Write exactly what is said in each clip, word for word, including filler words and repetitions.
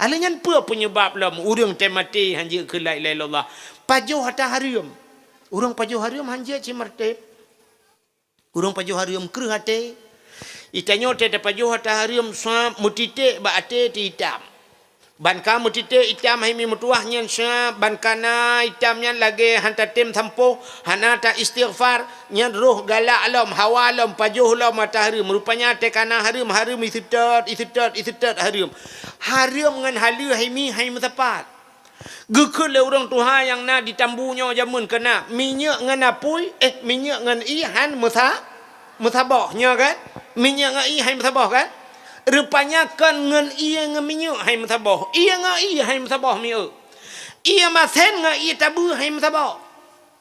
Alheuh nyan peue peunyeubab lom ureuëng teumaté han jeuet keu la ilaha illallah? Pajoh ata hareuem. Ureuëng pajoh hareuem han jeuet cit meureutéb. Ureuëng pajoh hareuem kreueh até. Itanyoe teuh tapajoh ata hareuem, sab meutiték bak até teuh itam. Ban ka meutiték itam hai mi meutuwah nyan, sab ban ka na itam nyan lagée han tatem sampoh, hana ta istighfar, nyan roh galak lom, hawa lom, pajoh lom ata hareuem. Rupanya teuh ka na hareuem, hareuem iseutôt, iseutôt, iseutôt hareuem. Hareuem ngon haleue hai mi han meusapat. Geukheun lé ureuëng tuha nyang na di Tambu nyoe jameun keunan, minyeuk ngon apui, eh, minyeuk ngon ié han meusa-, meusaboh, nyoe kan? Minyeuk ngon ié han meusaboh kan? Rupanya kon ngon ié ngon minyeuk han meusaboh, ié ngon ié han meusaboh minyeuk. Ié masen ngon ié tabeue han meusaboh.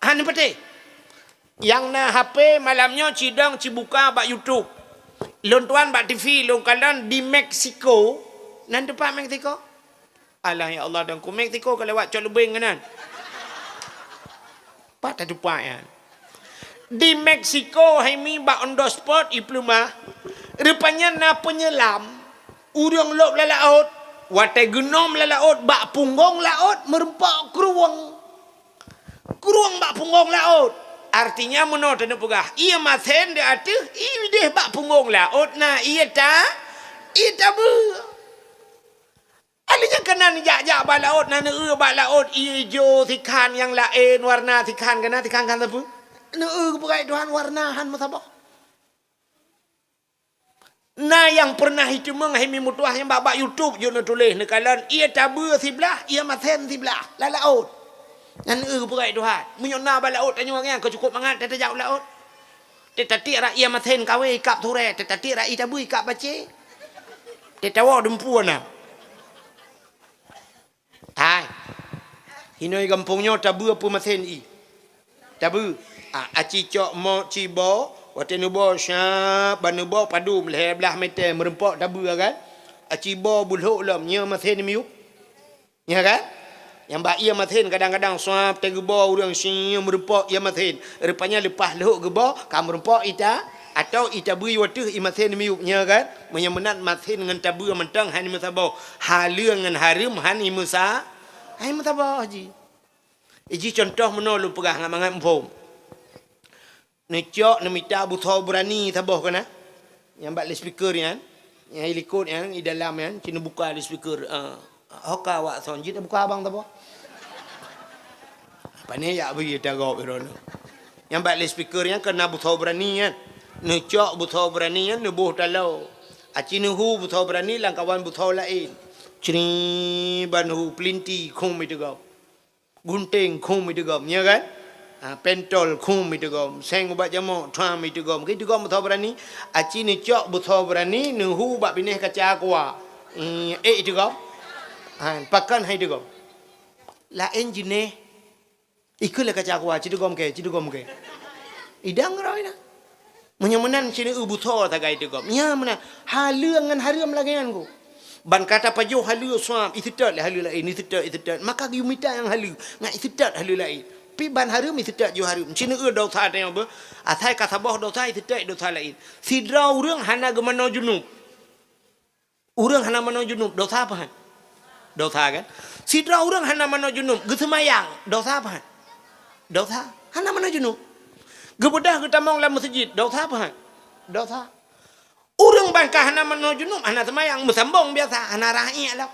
Han patéh. Nyang na H P malam nyoe cidong cibuka bak YouTube. Lôn tuan bak T V lôn kalon di Meksiko. Nan teumpat Meksiko? Alah ya Allah, dan ku Meksiko ka lewat cok leubeng keunan. Pat tatupat nyan. Di Meksiko hai mi bak on the spot ipeuleumah. Rupanya na peunyelam. Ureuëng lôb lam laôt. Watée geunom lam laôt bak punggong laôt meureumpok krueng. Krueng bak punggong laôt. Artinya meunoe taneuk peugah, ié masen di ateueh, ideh bak punggong laôt na ié ta-, ié tabeue. Alheuh nyan keunan jak-jak bak laôt, na neueu bak laôt ijo sikhan nyang laén warna sikhan, keunan sikhan kan sapeue? Neueu geupeugah Tuhan warna han meusaboh. Na nyang peureunah iteumeung hai mi meutuwah nyang bak, bak YouTube jeuet neutuléh neukalon ié tabeue siblah, ié masen siblah lam laôt. Nyan neueu geupeugah Tuhan. Meunyoe na bak laôt tanyoe nyan ka cukôp mangat tajak u laôt. Teuh tatiek rot ié masen kawé ikab surée, teuh tatiek rot ié tabeue ikab bacé. Teuh tawoe dumpeue na. Hai. Hinoe gampông nyoe tabeue peue masen ié? Tabeue. Ah, aci cok mok cibo, watée neubo sab ban neubo padum lhée blaih meter meureumpok tabeue kan? Aci bo beulhok lom nyoe masen miyueb. Nyoe kan? Nyang bak ié masen kadang-kadang sab teuh geubo ureuëng si meureumpok ié masen. Rupanya leupah lhok geubo ka meureumpok ita atau ita beui wateuh ié masen miyueb nyoe kan? Meunyoe meunan masen ngon tabeue mantong han meusaboh. Haleue ngon hareuem han meusa-, han meusaboh jih. Iji contoh meunoe lôn peugah ngat mangat muphom. Neucok neumita busoe beurani saboh keunan. Nyang bak loudspeaker nyan, nyang ilikot nyan, idalam nyan, ci neubuka loudspeaker. Ah, hoka wak son jeuet buka abang saboh. Pane yak bri tagok droeneuh. Nyang bak loudspeaker nyan keunan busoe beurani nyan. Neucok busoe beurani nyan neuboh taloe. Aci neuhu busoe beurani lam kawan busoe laén. Cri ban neuhu pelinti khum iteugom. Gunténg khum iteugom, nyoe kan? Ha, pentol khum iteugom, seng ubat jamok tham iteugom. Ka iteugom busoe beurani, aci neucok busoe beurani neuhu bak binéh kaca aqua. Hmm, ék iteugom. Ha, pakon hai iteugom. Laén jinéh. Ikheun lé kaca aqua, ci iteugom kée, ci iteugom kée. Idang rot inan. Meunyoe meunan ci neueu busoe sagai iteugom. Nyan meunan, haleue ngon hareuem lagée nyan ku. Ban ka tapajoh haleue sab, iseutôt lé haleue laén, iseutôt, iseutôt. Maka geuyue mita nyang haleue, ngat iseutôt haleue laén. Pi ban hareuem iseutôt jiôh hareuem. Ci neueu dosa tanyoe beuh. Asai ka saboh dosa, iseutôt dosa laén. Sidroe ureuëng hana geumanoe junub. Ureuëng hana manoe junub, dosa apa han? Dosa kan? Sidroe ureuëng hana manoe junub, geuseumayang, dosa apa han? Dosa. Hana manoe junub. Geubeudôh geutamong lam meuseujid, dosa apa han? Dosa. Ureuëng ban ka hana manoe junub, hana seumayang, meusambong biasa, hana rhah iék lom.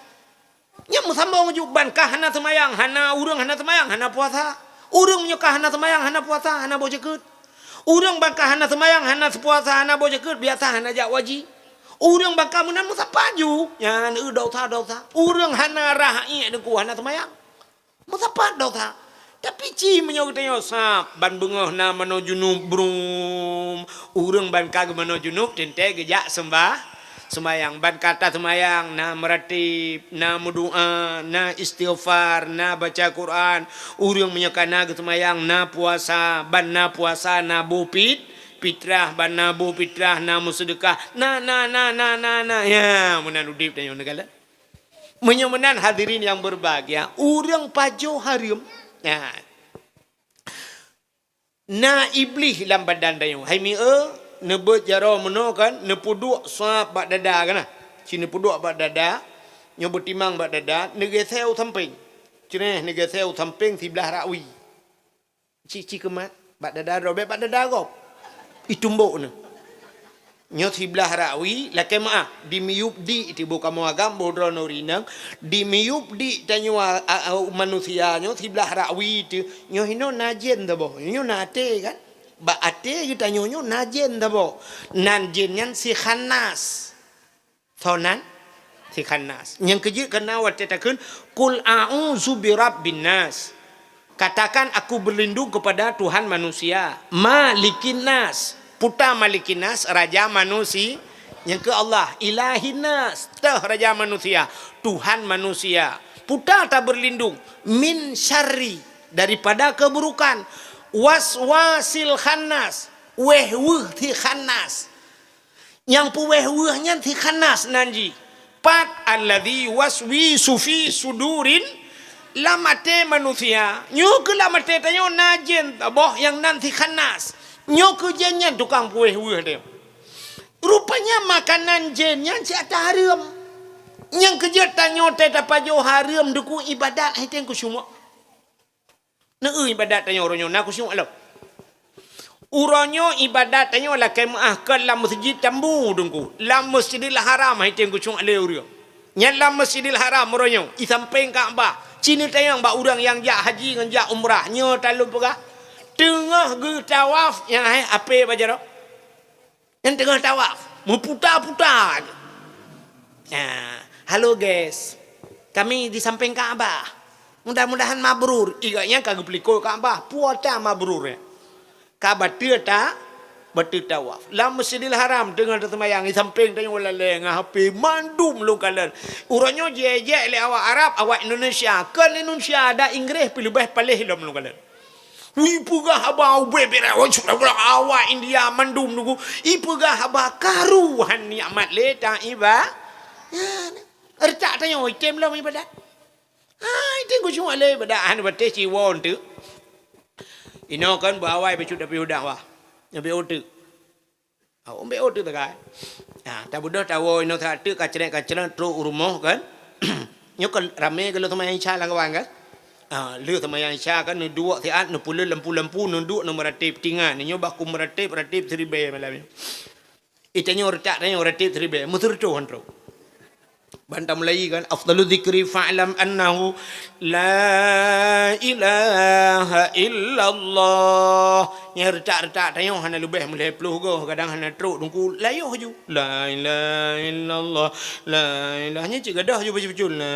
Nyan meusambong ju ban ka hana seumayang, hana ureuëng hana seumayang, hana puasa. Ureuëng meunyoe ka hana seumayang, hana puasa, hana boh jeukeut. Ureuëng ban ka hana seumayang, hana seupuasa, hana boh jeukeut, biasa hana jak waji. Ureuëng ban ka meunan meusapat ju, nyan eu dosa-dosa. Ureuëng hana rhah iék deungon hana seumayang, meusapat dosa. Tapi ci meunyoe geutanyoe sab, ban beungoh na manoe junub brum. Ureuëng ban ka geumanoe junub teuntée geujak seumbah-, seumayang. Ban ka taseumayang, na meuratéb, na meudoá, na istighfar, na baca Quran. Ureuëng meunyoe ka na geuseumayang, na puasa, ban na puasa, na boh pit-, pitrah, ban na boh pitrah, na meuseudeukah. Na, na, na, na, na, na. Ya, meunan udeb tanyoe neukalon. Meunyoe meunan hadirin nyang beureubahagia, ureuëng pajoh hareuem. Ya. Na Iblih lam badan tanyoe. Hai mi eu, neubeuet jaroe meunoe kan, neupeuduek sab bak dada kan. Ci neupeuduek bak dada, Nyoe beutimang bak dada, neugeusée u sampéng. Ceunéh neugeusée u sampéng siblah rakwi. Cik-cik keumat, bak dada droe, bék bak dada gob. Itumbok neuh. Nyoe siblah rakwi, lakée meuáh, di miyueb di tiboh kamoe agam boh droeneuh rineueng, di miyueb di tanyoe a, a, a, manusia nyoe siblah rakwi teuh, nyoe hinoe na jén saboh, nyoe na até kan? Bak até geutanyoe nyoe na jén saboh. Nan jén nyan si Khannas. Soe nan? Si Khannas. Nyang keujeuet keunan watée takheun, "Qul a'udzu birabbin nas." Katakan, "Aku berlindung kepada Tuhan manusia." Malikin nas. Puta Malikin nas, raja manusia. Nyang keu Allah, Ilahin nas, teuh raja manusia, Tuhan manusia. Puta ta berlindung, min syarri, daripada keburukan, waswasil khannas, wéh-weuh si Khannas. Nyang peuwéh-weuh nyan si Khannas nan jih. Pat alladzi waswisu fi sudurin, lam até manusia. Nyoe keuh lam até tanyoe na jén saboh nyang nan si Khannas. Nyoe keuh jén nyan tukang peuwéh-weuh teuh. Rupanya makanan jén nyan siat hareuem. Nyang keujeuet tanyoe teuh tapajoh hareuem dukung ibadat hai teuh khusyuk. Neu-eu ibadat tanyoe uroe nyoe na khusyuk lom. Uroe nyoe ibadat tanyoe lakée meuáh kon lam meuseujid tambu teungku. Lam Masjidil Haram hai teuh khusyuk lé ureuëng. Nyan lam Masjidil Haram uroe nyoe, i sampéng Ka'bah. Ci neutanyong bak ureuëng nyang jak haji ngon jak umrah, nyoe talôn peugah. Teungoh geutawaf nyang hai apé bak jaroe. Nyang teungoh tawaf, meuputa-puta. Nah, "Halo guys, kami di sampéng Ka'bah. Mudah-mudahan mabrur." Iga nyang ka geupeulikot Ka'bah, puata mabrur nyan. Ka bateue ta, bateue tawaf. Lam Masjidil Haram teungoh taseumayang, i sampéng tanyoe lalée ngon H P mandum lôn kalon. Uroe nyoe jijak lé awak Arab, awak Indonesia, kon Indonesia, ada Inggréh pih leubeh paléh lom lôn kalon. Wih, peugah haba ubé béré, awak India mandum nunggu. I peugah haba karu han nikmat lé ta iba. Ya, retak tanyoe item lom ibadat. Ha, item khusyuk lé ibadat han batéh ciwon tu. Inoe kan beuawai bacut tapi udang wah. Nabi otu. Awak umbek otu tagai. Ha, tabeudôh tawoe inoe sateuk kacrek-kacrek trok u rumoh kan. Nyoe kan ramé geuleuh seumayang Isya lam kawan kan. Ha, lheueh seumayang Isya kan neuduek siat, neupuleuen lampu-lampu, neuduek neumeurateb tingan. Nyoe baku meurateb, rateb siribée malam nyoe. Itanyoe retak tanyoe rateb siribée, meuseureutoh han trok. Ban tamulai kan, afdalu dzikri fa'lam annahu la ilaha illallah. Nyang retak-retak tanyoe hana leubeh meulhée ploh goh, kadang hana trok teungku layoh ju. La ilaha illallah, la ilaha. Nyan cit gadôh ju bacut-bacut. La,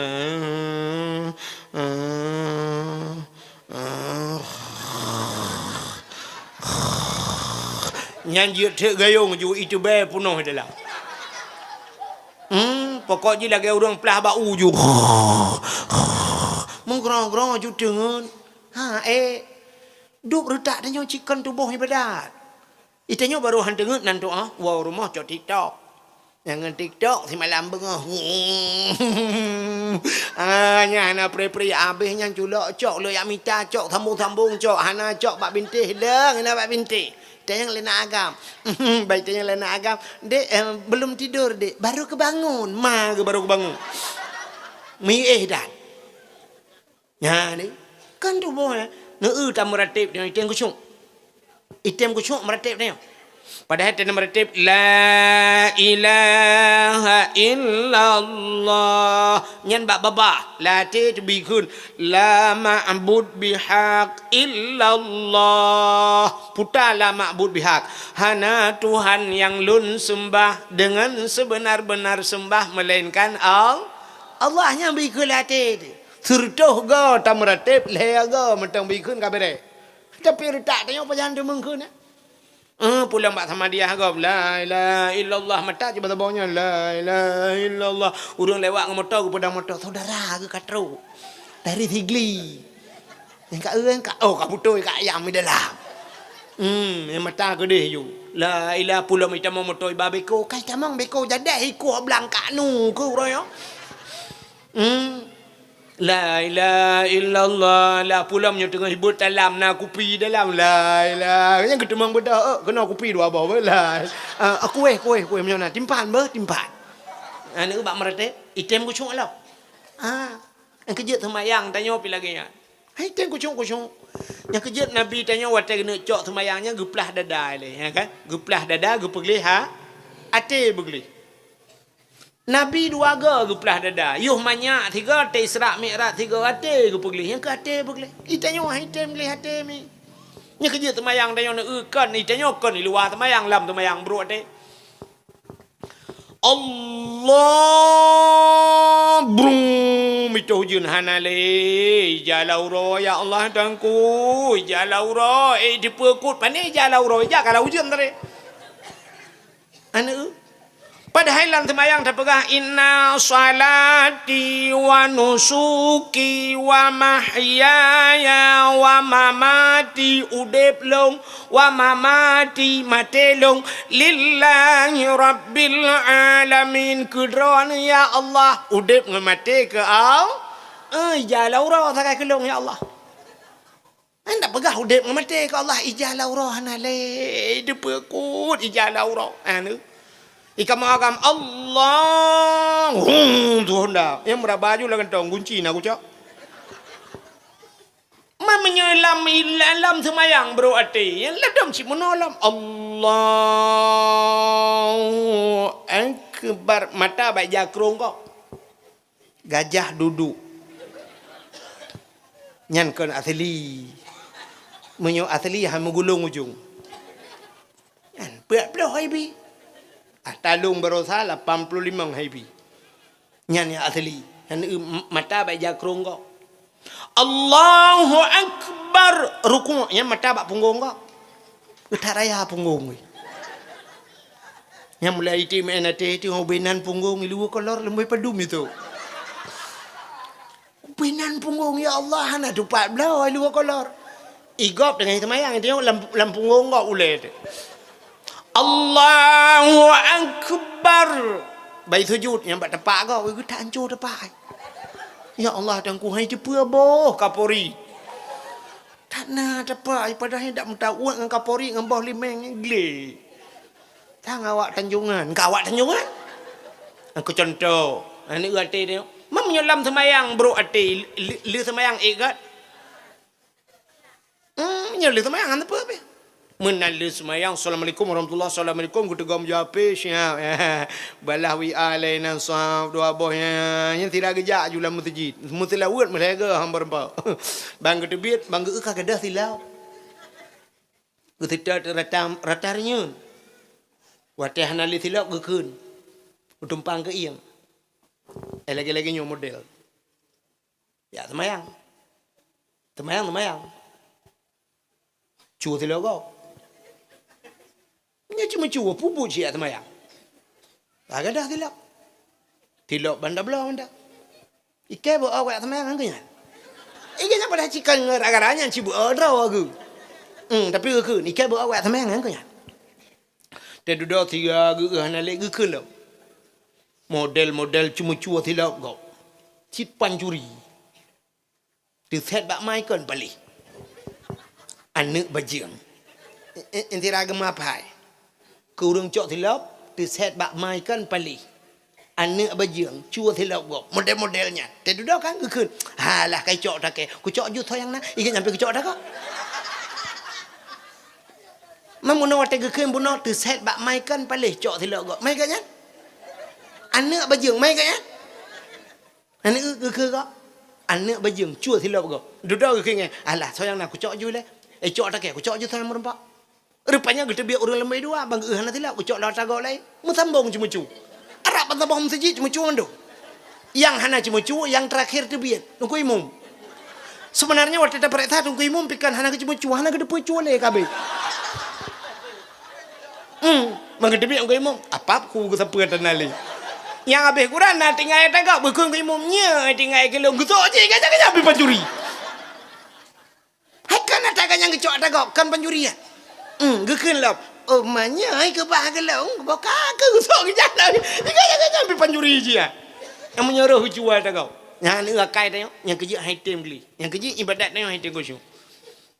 ah. Nyan jeuet teuk gayong ju, iteubai punoh dalam. Hmm, pokok jih lagée ureuëng plah bak u ju. Meugrong-grong ju teungeut. Ha, eh. Dub reutak tanyoe cit kon tuboh ibadat. Itanyoe barô han teungeut nan tu'oh, woe rumoh cok TikTok. Nyang ngon TikTok simalam beungoh. Ah, nyan hana pri-pri, abéh nyan culok cok, lôn jak mita cok, sambong-sambong cok, hana cok bak bintéh, leueng hana bak bintéh. Tanyong lé na agam. Baik tanyong lé na agam. "Dek, eh, belum tidur, Dek. Baru kebangun." Ma geuh baru kebangun. Miéh dan. Nyan ni, kan tuboh, eh. Neu-eu tameurateb nyoe, item khusyuk. Item khusyuk meurateb nyoe. Padahai teuh meurateb, "La ilaha illallah." Nyan bak babah, lam até teubi kheun, "La ma'bud bihaq illallah." Puta la ma'bud bihaq. Hana Tuhan nyang lôn seumbah deungon seubeuna-beuna seumbah meulainkan Al-, Allah. Nyan bi kheun lam até teuh. Seureutoh goe tameurateb, lhée goe mantong bi kheun ka béré. Tapi reutak tanyoe pajan teumeung kheun, eh? Eh, pulang bak samadiah gob, "La ilaha illallah." Mata cit basa boh nyan, "La ilaha illallah." Ureuëng lewat ngon moto, geupeudong moto, "Saudara geuh ka trok dari Sigli." Nyang ka, eh, ka, oh, ka putôi ka ayam di dalam. Hmm, nyang mata keudeh ju. "La ilaha," pulang itamong moto iba beko. Kai tamong beko, jadeh ikoh blang kak nu keu uroe nyoe. Hmm. "La ilaha illallah." Lah pulang nyoe teungoh ibuet talam na kupi dalam. "La ilaha." Nyang geuteumong beudôh, eh, keunoe kupi dua boh, beuh, la. Ah, kuéh, kuéh, kuéh meunyoe na. Timpan, beuh, timpan. Aneuk bak meurateb, item khusyuk lom. Nyang keu jeuet seumayang tanyoe pih lagée nyan. Hai tem khusyuk-khusyuk. Nyang keu jeuet Nabi tanyoe watée geuneuk cok seumayang nyan geuplah dada lé, ya kan? Geuplah dada, geupeugléh ha-, até beugléh. Nabi dua go geuplah dada. Yoh manyak sigo, teu Isra Mi'raj sigo até geupeugléh. Nyang keu até beugléh. I tanyoe hai tem gléh até mi. Nyang keu jeuet seumayang tanyoe neu kon, i tanyoe kon i luwa seumayang, lam seumayang brok até. Allah, brung, mitoh ujeuen hana lé. Ija lam uroe, ya Allah, Tuhanku, ija lam uroe. Eh, dipeukot, pane ija lam uroe, ija ka lam ujeuen tadi. Aneuk. Padahai lam seumayang tapeugah, "Inna salati wa nusuki wa mahyaya wa mamati," udeb lôn, "wa mamati," maté lôn, "lillahi rabbil alamin," keu Droeneuh ya Allah, udeb ngon maté keu Al-, eh, ija lam uroe sagai keu lôn ya Allah. Hana peugah udeb ngon maté keu Allah, ija lam uroe hana lé, dipeukot ija lam uroe. Anu. Ikam agam Allah, hum, tu honda. Nyang meuraba ju lam kantong, gunci na kucok. Ma meunyoe lam, lam seumayang brok até, nyang ladom cit meunoe lam. Allahu Akbar. Mata bak jakrong kok. Gajah duduk. Nyan kon asli. Meunyoe asli, han meugulong ujong. Nyan, peuet ploh haibi. Ah, talong barosa lapan puluh limong haibi. Nyan nyang asli. Nyan, eu, m-, mata bak jakrong kok. Allahu Akbar. Rukuk, nyan mata bak punggong kok. Geutak raya punggong weh. Nyang mulai iti main até itu, oh, benan punggong i luwa kolor lembui padum itu. Benan punggong, ya Allah, hana tupat bloe i luwa kolor. Igop teungoh seumayang, tengok lam, lam punggong gop ulée tu. Allahu Akbar. Bai sujud, nyang bak tepak gop, geutak ancô tepak. Ya Allah, Tuhanku, hai teupeu boh kapori. That na tepak, padahai dak meutaweuet ngon kapori, ngon boh limeng, glé. Sang awak Tanjongan, ka awak Tanjongan. Aku contoh, aneuk até dia. Mam nyoe lam seumayang brok até, le, le seumayang ék gat. Hmm, nyoe le seumayang hana peue pih. Meunan le seumayang, "Assalamualaikum warahmatullah, assalamualaikum," geuteugom jawab pih, siap. Balah W A lé nan sab dua boh nyan, nyan sira geujak ju lam meuseujid. Meuseulaweuet meulhèe geuh hamba reumpa. Ban geuteubiet, ban geu ka gadôh silop. Geuseutôt rata, rata reunyeun. Watèe hana lé silop geukheun. Geutumpang keu ieng. Eh, lagèe-lagèe nyoe model. Jak seumayang. Seumayang, seumayang. Cue silop gob. Nyan cuma cue, peubuet siat seumayang. Ka gadôh silop. Silop ban tabloe mantong. Iké beu awak seumayang ngon geuh nyan. Iké nyan padahai cikon ngon gara-gara nyan cibeu droe geuh. Hmm, tapi geukheun, iké beu awak seumayang ngon geuh nyan. Teududoe sigoe geuh hana lé geukheun lom. Model-model cuma cue silop gob. Cit pancuri. Teusét bak ma ikon paléh. Aneuk bajeueng. E, e, sira geumeuapai. Keu ureueng cok silop, teusét bak ma ikon paléh. Aneuk bajeueng, cue silop gob. Model-model nyan. Teududoe kan geukheun. Halah, kai cok takée. Kucok ju soe nyang na. Iké nyan pih kucok takok. Meunyoe watèe geukheun bunoe, teusét bak ma ikon paléh cok silop gob. Ma ikon nyan? Aneuk bajeueng, ma ikon nyan? Aneuk geukheun gob. Aneuk bajeueng, cue silop gob. Dudoe geukheun nyan. Alah, soe nyang na kucok ju lé. Eh, cok takée, kucok ju soe nyang meureumpok. Rupanya geuteubiet ureueng leumé dua, ban geuh hana silop, geucok lom ata gob laén. Meusambong ceumeucue. Arab ban saboh meuseujid ceumeucue mandum. Nyang hana ceumeucue, nyang teurakhir teubiet, Teungku Imum. Seubeunarnya watèe tapareksa Teungku Imum pih kan hana geuceumeucue, hana geuteupeue cue lé ka abéh. Hmm, ban geuteubiet Teungku Imum, apap ku geusapeue teuh na lé. Nyang abéh Quran na tinggai ata gob, geukheun Teungku Imum, "Nyoe tinggai keu lôn," geusok jih, gajah-gajah pih pancuri. Hai kan ata gobnyan geucok ata gob, kan pancuri nyan. Hmm, geukheun lom. Oh, meunyoe ai keubah geulong, boh ka keu geucok geujalan. Iga-iga nyan pih pancuri jih nyan. Nyang meunyoe roh geucue ata gob. Nyan akai tanyoe, nyang keu jih hai tem gleh. Nyang keu jih ibadat tanyoe hai tem khusyuk.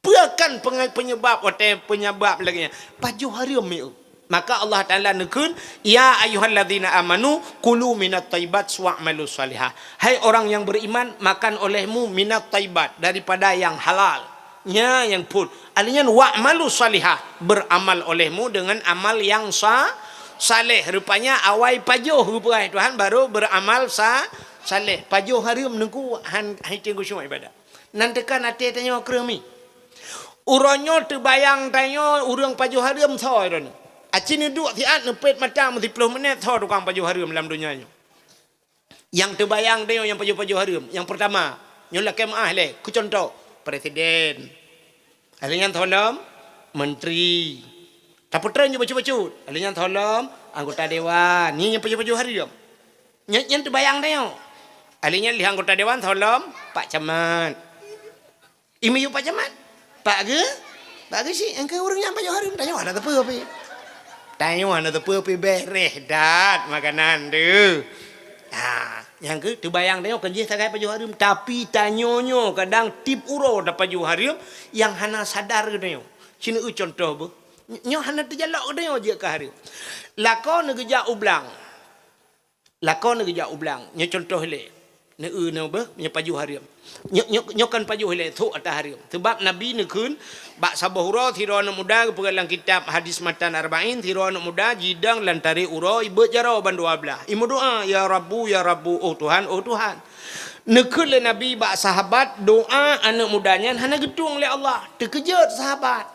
Peue kan penge-, penyebab watèe penyebab lagèe nyan? Pajoh hareuem mi eu. Maka Allah Taala neukheun, "Ya ayyuhalladzina amanu kulu minat thayyibat wa'malu shalihah." Hai orang yang beriman, makan olehmu minat thayyibat, daripada yang halal. Nya nyang phon. Aleuh nyan wa'malu shalihah, beramal olehmu dengan amal yang sa-, saleh. Rupanya awai pajoh geupeugah Tuhan baru beramal sa-, saleh. Pajoh hareuem neungku han, han iting khusyuk ibadah. Nan teuka até tanyoe kreueh mi. Uroe nyoe teubayang tanyoe ureuëng pajoh hareuem soe droeneuh. Aci neuduek siat neupet mata meusiplôh minét soe tukang pajoh hareuem lam donya nyoe. Nyang teubayang tanyoe nyang pajoh-pajoh hareuem. Nyang peurtama, nyoe lakée meuáh lé, keu cuntoh, presiden. Aleuh nyan soe lom, menteri. Tapeutreun ju bacut-bacut. Aleuh nyan soe lom, anggota dewan. Nyan nyang pajoh-pajoh hareuem. Nyan, nyan teubayang tanyoe. Aleuh nyan lheueh anggota dewan soe lom, pak camat. Imiyup pak camat. Pak geu, pak geuchik, nyang keu ureuëng nyan pajoh hareuem, tanyoe hana teupeu pih. Tanyoe hana teupeu pih, bereh that makanan tu. Ha, nyang keu teubayang tanyoe kan jih sagai pajoh hareuem, tapi tanyoe nyoe kadang tiep uroe tapajoh hareuem nyang hana sadar tanyoe. Sineuk cuntoh beuh. Nyoe hana teujalok tanyoe jeuet keu hareuem. Lakoe neugeujak u blang. Lakoe neugeujak u blang. Nyoe cuntoh ilée. Neu-eu nyoe beuh, nyoe pajoh hareuem. Nyoe, nyoe, nyoe kan pajoh ilée, thok ata hareuem. Seubab Nabi neukheun, bak saboh uroe sidroe aneuëk muda geupeugah lam kitab hadis matan Arba'in, sidroe aneuëk muda jidong lam tarek uroe, ibeuet jaroe ban dua blaih. Imeudoá, "Ya Rabbu, ya Rabbu, oh Tuhan, oh Tuhan." Neukheun lé Nabi bak sahabat, doá aneuëk muda nyan hana geutueng lé Allah. Teukeujot sahabat.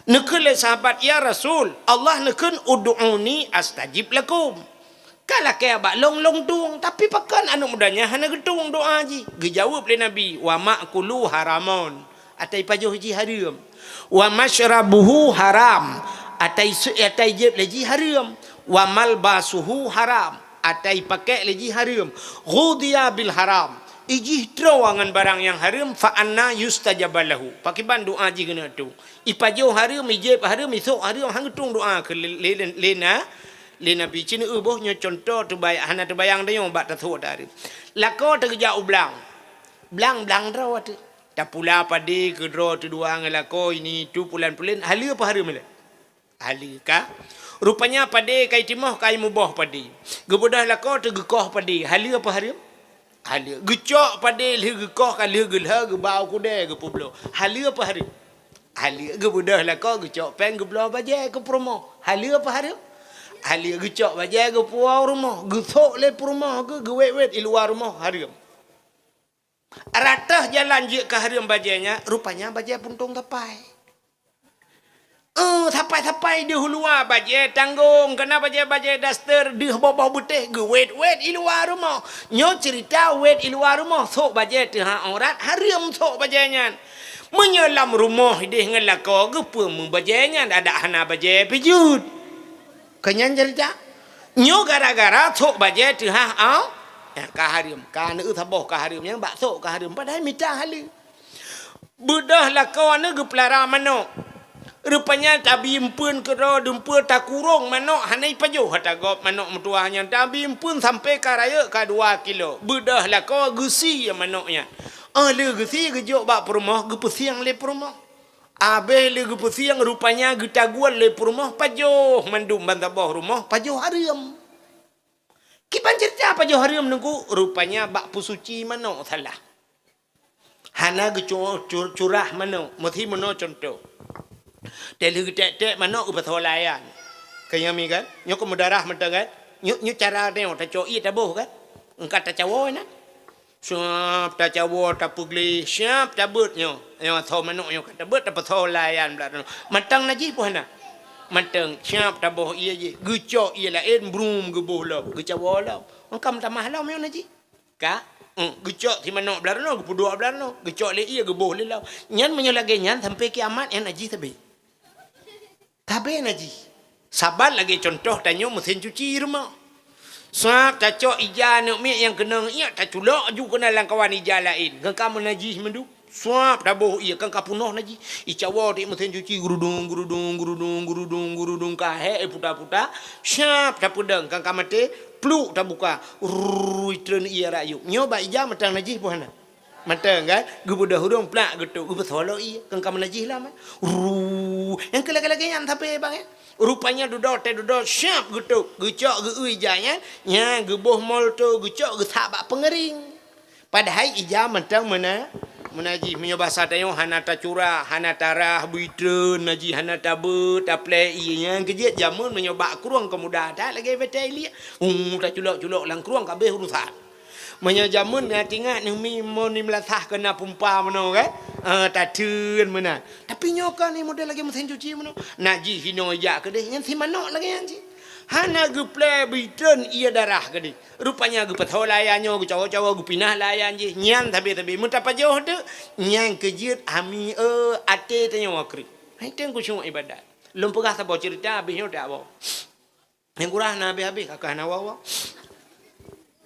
Neukheun lé sahabat, "Ya Rasul, Allah neukheun, 'Ud'uni astajib lakum.'" Ka lakée bak lôn, lôn tueng, tapi pakon aneuëk muda nyan hana geutueng doá jih? Geujaweueb lé Nabi, "Wa ma'kuluhu haramun," atai pajoh jih hareuem. "Wa masyrabuhu haram," atai se-, atai jieb lé jih hareuem. "Wa malbasuhu haram," atai pakék lé jih hareuem. "Ghudhiya bil haram," ijih troe ngon barang nyang hareuem, "fa anna yustajabu lahu." Pakiban doá jih keuneuk tueng? Ipajoh hareuem, ijieb hareuem, isok hareuem, han geutueng doá keu lé, lé, lé, lé na-, lé Nabi. Ci neu-eu boh nyoe cuntoh teubay-, hana teubayang tanyoe bak tasok ata hareuem. Lakoe teugeujak u blang. Blang, blang droe teuh. Tapula padé keu droe teudua ngon lakoe ini itu pulan-pulan, haleue apa hareuem ilée? Haleue ka. Rupanya padé ka itimoh ka imuboh padé. Geubeudôh lakoe teugeukoh padé, haleue apa hareuem? Haleue. Geucok padé lheueh geukoh ka lheueh geulhô geuba u keudée geupeubloe. Haleue apa hareuem? Haleue. Geubeudôh lakoe geucok péng geubloe bajée keu peurumoh. Haleue apa hareuem? Haleue. Geucok bajée geupuwoe u rumoh, geusok lé peurumoh geuh, geuwét-wét i luwa rumoh, hareuem. Rata jalan jeuet keu hareuem bajée nyan, rupanya bajée puntông sapai. Eh, sapai-sapai deuh u luwa bajée tanggong, keunan bajée-bajée daster deuh boh-boh beutéh geuwét-wét i luwa rumoh. Nyoe ceurita wét i luwa rumoh, sok bajée teuhah aurat, hareuem sok bajée nyan. Meunyoe lam rumoh ideh ngon lakoe geupeu meubajée nyan, adak hana bajée pih jeuet. Keu nyan ceurita. Nyoe gara-gara sok bajée teuhah au-, nyang ka hareuem, ka neu saboh ka hareuem, nyang bak sok ka hareuem, padahai mita haleue. Beudôh lakoe aneuëk geupeulara manök. Rupanya tabi eumpeuen keudroe dumpeue takurong manök hana ipajoh ata gob manök meutuwah nyan. Tabi eumpeuen sampoe ka rayeuk ka dua kilo. Beudôh lakoe geusie manök nyan. Óh lheueh geusie geujok bak peurumoh geupeusieng lé peurumoh. Abéh lé geupeusieng rupanya geutaguel lé peurumoh pajoh mandum ban saboh rumoh pajoh hareuem. Kiban ceurita pajoh hareuem Teungku, rupanya bak peusuci manök salah. Hana geucu-, cu-, curah manök, meusi meunoe cuntoh. Teuh lheueh geutek-tek manök geupasoe layan. Keu nyang mi kan? Nyoe keu meudarah mantong kan? Nyoe, nyoe cara tanyoe tacok ié taboh kan? Eungka tacawoe na. Siap tacawoe, tapeugleh, siap tabeuet nyoe. Nyoe tho manök nyoe ka tabeuet, tapasoe layan blah droeneuh. Mantong najih peue hana? Mantong, siap taboh ié jih. Geucok ié laén, brum geuboh lom, geucawoe lom. Eungka meutamah lom nyoe najih. Ka? Hmm, geucok si manök blah droeneuh, geupeuduek blah droeneuh. Geucok lé ié, geuboh lé lom. Nyan meunyoe lagée nyan sampoe kiamat nyan najih sabe. Sabe najih. Saban lagée cuntoh tanyoe meusén cuci rumoh. Suab tacok ija aneuëk miet nyang keunong ié, taculok ju keunan lam kawan ija laén, kan ka meunajih mandum. Suab taboh ié, kan ka peunoh najih. Icawoe di meusén cuci, gurudung, gurudung, gurudung, gurudung, gurudung, ka hék iputa-puta. Siap tapeudong, kan ka maté, pluk tabuka. Rrrr, itreun ié rakyuk. Nyoe bak ija mantong najih peue hana? Mantong kan? Geubeudôh ureuëng plak geutok, geupeusoe lom ié, kon ka meunajih lom, eh. Ru, nyang keu lagée-lagée nyan sabe bang, eh. Rupanya dudoe teuh dudoe siap geutok, geucok geu-eu ija nyan, nyan geuboh molto geucok geusak bak peungeuring. Padahai ija mantong meuna-, meunajih. Meunyoe basa tanyoe hana tacurah, hana tarah, beutreun, najih hana tabeuet, taplek ié nyan keu jeuet jameun meunyoe bak krueng keu muda that lagée batée iliek. Uh, taculok-culok lam krueng ka abéh urusan. Meunyoe jameun na tingat neumi mon ni meulasah keu na pumpa meunoe kan? Ah, tateun meunan. Tapi nyoe kan ni model lagée meusén cuci meunoe. Najih hinoe jak keudeh nyan si manok lagée nyan cit. Hana geuplek beutreun ié darah keudeh. Rupanya geupeusoe layan nyoe, geucawa-cawa, geupinah layan jih. Nyan sabe-sabe meutapajoh teuk, nyan keu jeuet ami, eh, até tanyoe kreueh. Hai teueng khusyuk ibadat. Lôn peugah saboh ceurita, abéh nyoe tak boh. Nyang kurah na habéh-habéh, ka keuh hana wa-wa.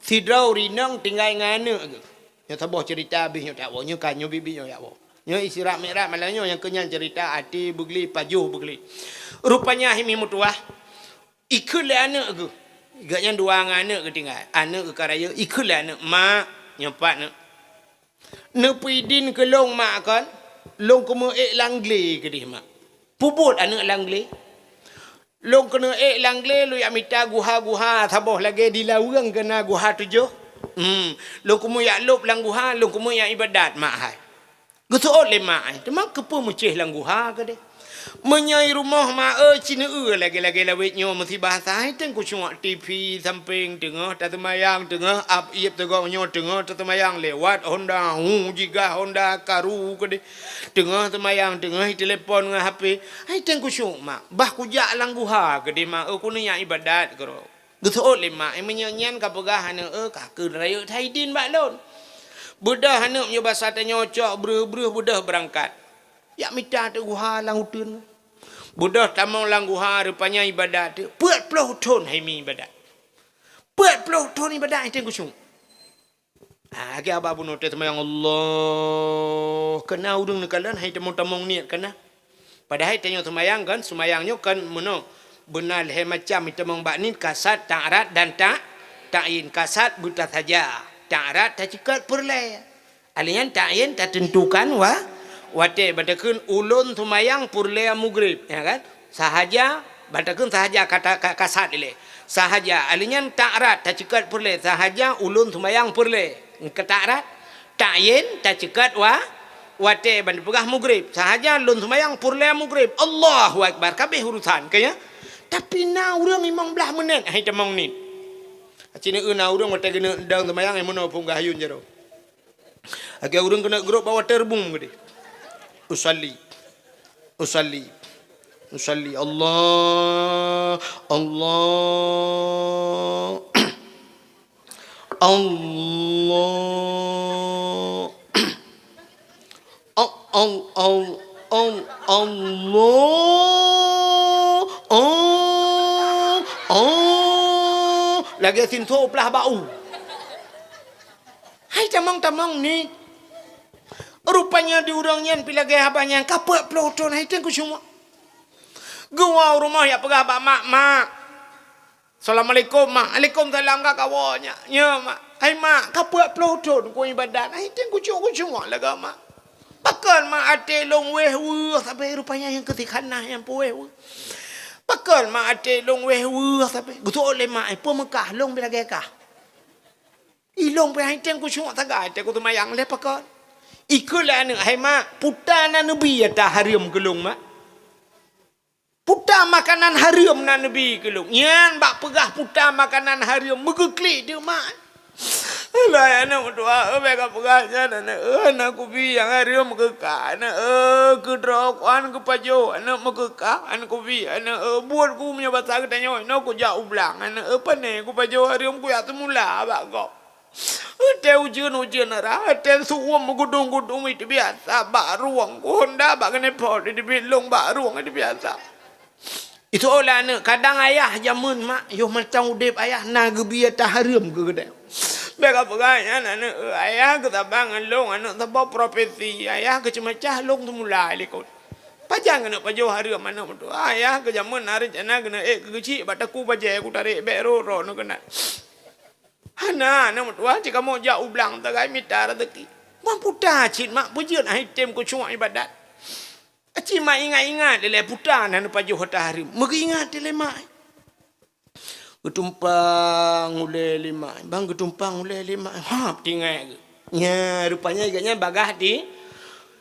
Sidroe ureuëng inong tinggai ngon aneuëk geuh. Nyoe saboh ceurita habéh nyoe tak woe, nyoe ka nyoe biet-biet nyoe tak woe. Nyoe istirahat mikraj malam nyoe nyang keu nyan ceurita até beugleh, pajoh beugleh. Rupanya hai mi meutuwah, ikheun lé aneuëk geuh. Gobnyan dua ngon aneuëk geuh tinggai. Aneuëk geuh ka rayeuk, ikheun lé aneuëk, "Mak, nyoe pat aneuëk." Neupeuidin keu lôn mak kon, lôn keumeung ék lam glé keudeh mak. Peubuet aneuëk lam glé. Lôn keuneuk ék lam glé, lôn jak mita guha-guha saboh lagée di Laweueng keu na guha tujoh. Hmm, lôn keumeung jak lôb lam guha, lôn keumeung jak ibadat mak hai. Geuseuôt lé mak hai, teuma keupeue meucéh lam guha keudeh. Meunyoe i rumoh ma eu ci neu-eu lagée-lagée lawét nyoe meusibah sa hai teueng keucuak TV sampéng teungoh taseumayang, teungoh ap ieb teugok nyoe teungoh taseumayang lewat honda hu jigah honda karu keudeh. Teungoh seumayang teungoh i telepon ngon HP. Hai teueng keucuak mak, bah kujak lam guha keudeh mak eu keuneuk jak ibadat keudroe. Geuseuôt lé mak, meunyoe nyan ka peugah aneuëk eu ka keu rayeuk that idin bak lôn. Beudôh aneuëk meunyoe basa tanyoe cok breuh-breuh beudôh beurangkat. Jak mita teuk guha lam uteuen. Beudôh tamong lam guha rupanya ibadat teuk peuet ploh thon hai mi ibadat. Peuet ploh thon ibadat hai teueng keucuak. Ah, lagée aba bunoe teuh seumayang Allah. Keu na ureuëng neukalon hai tamong-tamong niet keu na. Padahai tanyoe seumayang kan, seumayang nyoe kan meunoe. Beuna lhée macam tamong bak niet kasad, ta'arat dan ta-, ta'yin. Kasad buta saja. Ta'arat taceukat peureulée. Alheuh nyan ta'yin tateuntukan wa-, watée ban takheun ulôn seumayang peureulée mugrib, ya kan? Sahaja ban takheun sahaja kata ka-, kasad ilée. Sahaja alheuh nyan ta'arat taceukat peureulée sahaja ulôn seumayang peureulée. Keu ta'arat ta'yin taceukat wa-, watée ban peugah mugrib. Sahaja lôn seumayang peureulée mugrib. Allahu Akbar, ka abéh urusan keu nyan. Tapi na ureuëng limong blaih menit hai tamong niet. Ci neu-eu na ureuëng watée geuneuk dong seumayang nyang meunoe phon gayun jaroe. Lagée ureuëng keuneuk grôp bak waterboom keudeh. Usalli. Usalli. Usalli. Allah. Allah. Allah. Al-, al-, al-, al-, Allah. Oh. Oh. Lagée sinto plah bak u. Hai tamong-tamong niet. Rupanya di ureuëng nyan pih lagée haba nyan ka peuet ploh thon hai teueng keucuak. Geuwoe u rumoh jak peugah bak mak, "Mak, assalamualaikum mak." "Alaikumsalam ka kawoe nyak." "Nyo mak." "Hai mak, ka peuet ploh thon ku ibadat hai teueng keucuak-keucuak lagée mak. Pakon mak até lôn wéh weueh sabe rupanya nyang keu si khanah nyang peuwéh weueh. Pakon mak até lôn wéh weueh sabe." Geuseuôt lé mak, "Peue meukah lôn pih lagée kah." Ilôn pih hai teueng keucuak sagai teuh kuseumayang lé pakon. Ikheun lé aneuëk, "Hai mak, puta na neubi ata hareuem keu lôn mak. Puta makanan hareuem na neubi keu lôn." Nyan bak peugah puta makanan hareuem meugeuklik teuk mak. Alah aneuëk meutuah, eh, bék ka peugah nyan aneuëk, eh, na kubi nyang hareuem keu kah aneuëk, eh, keu droe kuan keu pajoh aneuëk meukeukah aneuëk kubi aneuëk, eh, buet ku meunyoe basa geutanyoe inoe kujak u blang aneuëk, eh, pané ku pajoh hareuem kujak seumula bak gob. Watée ujeuen-ujeuen rah, watée su'uem meugudong-gudong itu biasa, bak rueng ku honda bak keuneupot itu bilong bak rueng itu biasa. Itu olah aneuëk, kadang ayah jameun mak, yoh mantong udeb ayah na geubi ata hareuem keu geutanyoe. Bék ka peugah nyan aneuëk, ayah geusaba ngon lôn aneuëk saboh profesi, ayah geuceumeucah lôn seumula likot. Pajan keuneuk pajoh hareuem aneuëk meutuah, ayah geujameun na reuncana keuneuk ék keu geuchik bak takue bajée kutarek bék rot-rot neukeunat. Hana, aneuëk meutuah, cit kamoe jak u blang sagai mita raseuki. Ban puta cit mak peujeuet hai tem keucuak ibadat. Aci mak ingat-ingat lé puta na neupajoh hareuem. Meugeuingat lé mak. Geutumpang ulée lé mak. Bang geutumpang ulée lé mak. Ha, tingat geuh. Nya, rupanya geuh nyan bagah di,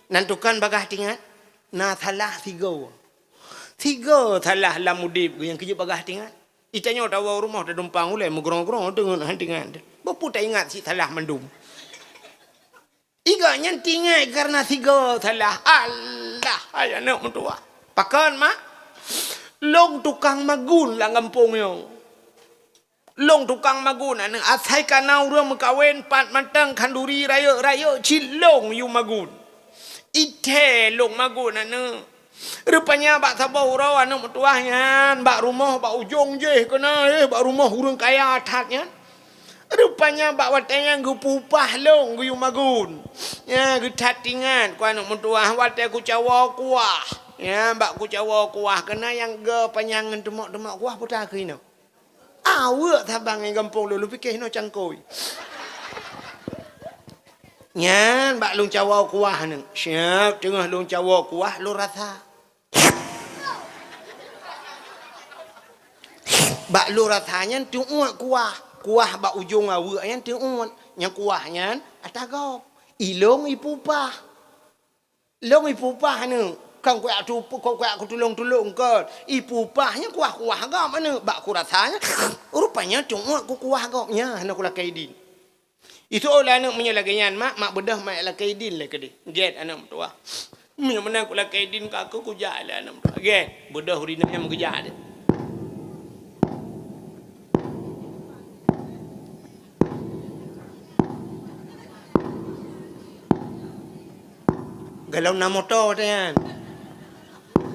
nan tukan bagah tingat. Na salah sigoe. Sigoe salah lam udeb geuh nyang keujeuet bagah tingat. Itanyoe tawoe rumoh tadumpang ulée meugrong-grong deungon han tingat. Beupeu taingat si salah mandum. Iga nyan tingai kareuna sigoe salah. Allah, hai aneuk meutuwah. Pakon, mak? Lôn tukang magun lam gampông nyoe. Lôn tukang magun, aneuk. Asai kana ureuëng meukawen pat mantong khanduri rayeuk-rayeuk cit lôn yue magun. Ithée lôn magun, aneuk. Rupanya bak saboh uroe aneuk meutuwah nyan, bak rumoh bak ujong jih keunan, eh, bak rumoh ureuëng kaya that nyan. Rupanya bak watée nyan geupupah lôn geuyue magun. Nya, geuthat tingat ku aneuk meutuwah watée kucawoe kuah. Nya, bak kucawoe kuah keunan nyang geuh panyang ngon teumok-teumok kuah puta keuinoe. Aweuek saban ngon gampông lôn, lôn pike hinoe cangkôi. Nyan bak lôn cawoe kuah nyoe. Siap teungoh lôn cawoe kuah, lôn rasa. Bak lôn rasa nyan teuuet kuah. Kuah bak ujong aweuek nyan teuuet. Nyang kuah nyan ata gob. Ilong ipupah. Lôn ipupah aneuk, kon kuyak tu, kon kuyak kutulông-tulông kon. Ipupah nyan kuah-kuah agam aneuk, bak kurasa nyan, rupanya teuuet kukuah agam. Nyan hana kulakée idin. Itu'oh lé aneuk meunyoe lagée nyan, mak, mak beudôh mak lakée idin lé keudeh. Gét aneuk meutuwah. Meunyoe meunan kulakée idin ka aku kujak lé aneuk meutuwah. Gét, beudôh ureueng inong nyan meugeujak lé. Galom na moto watée nyan.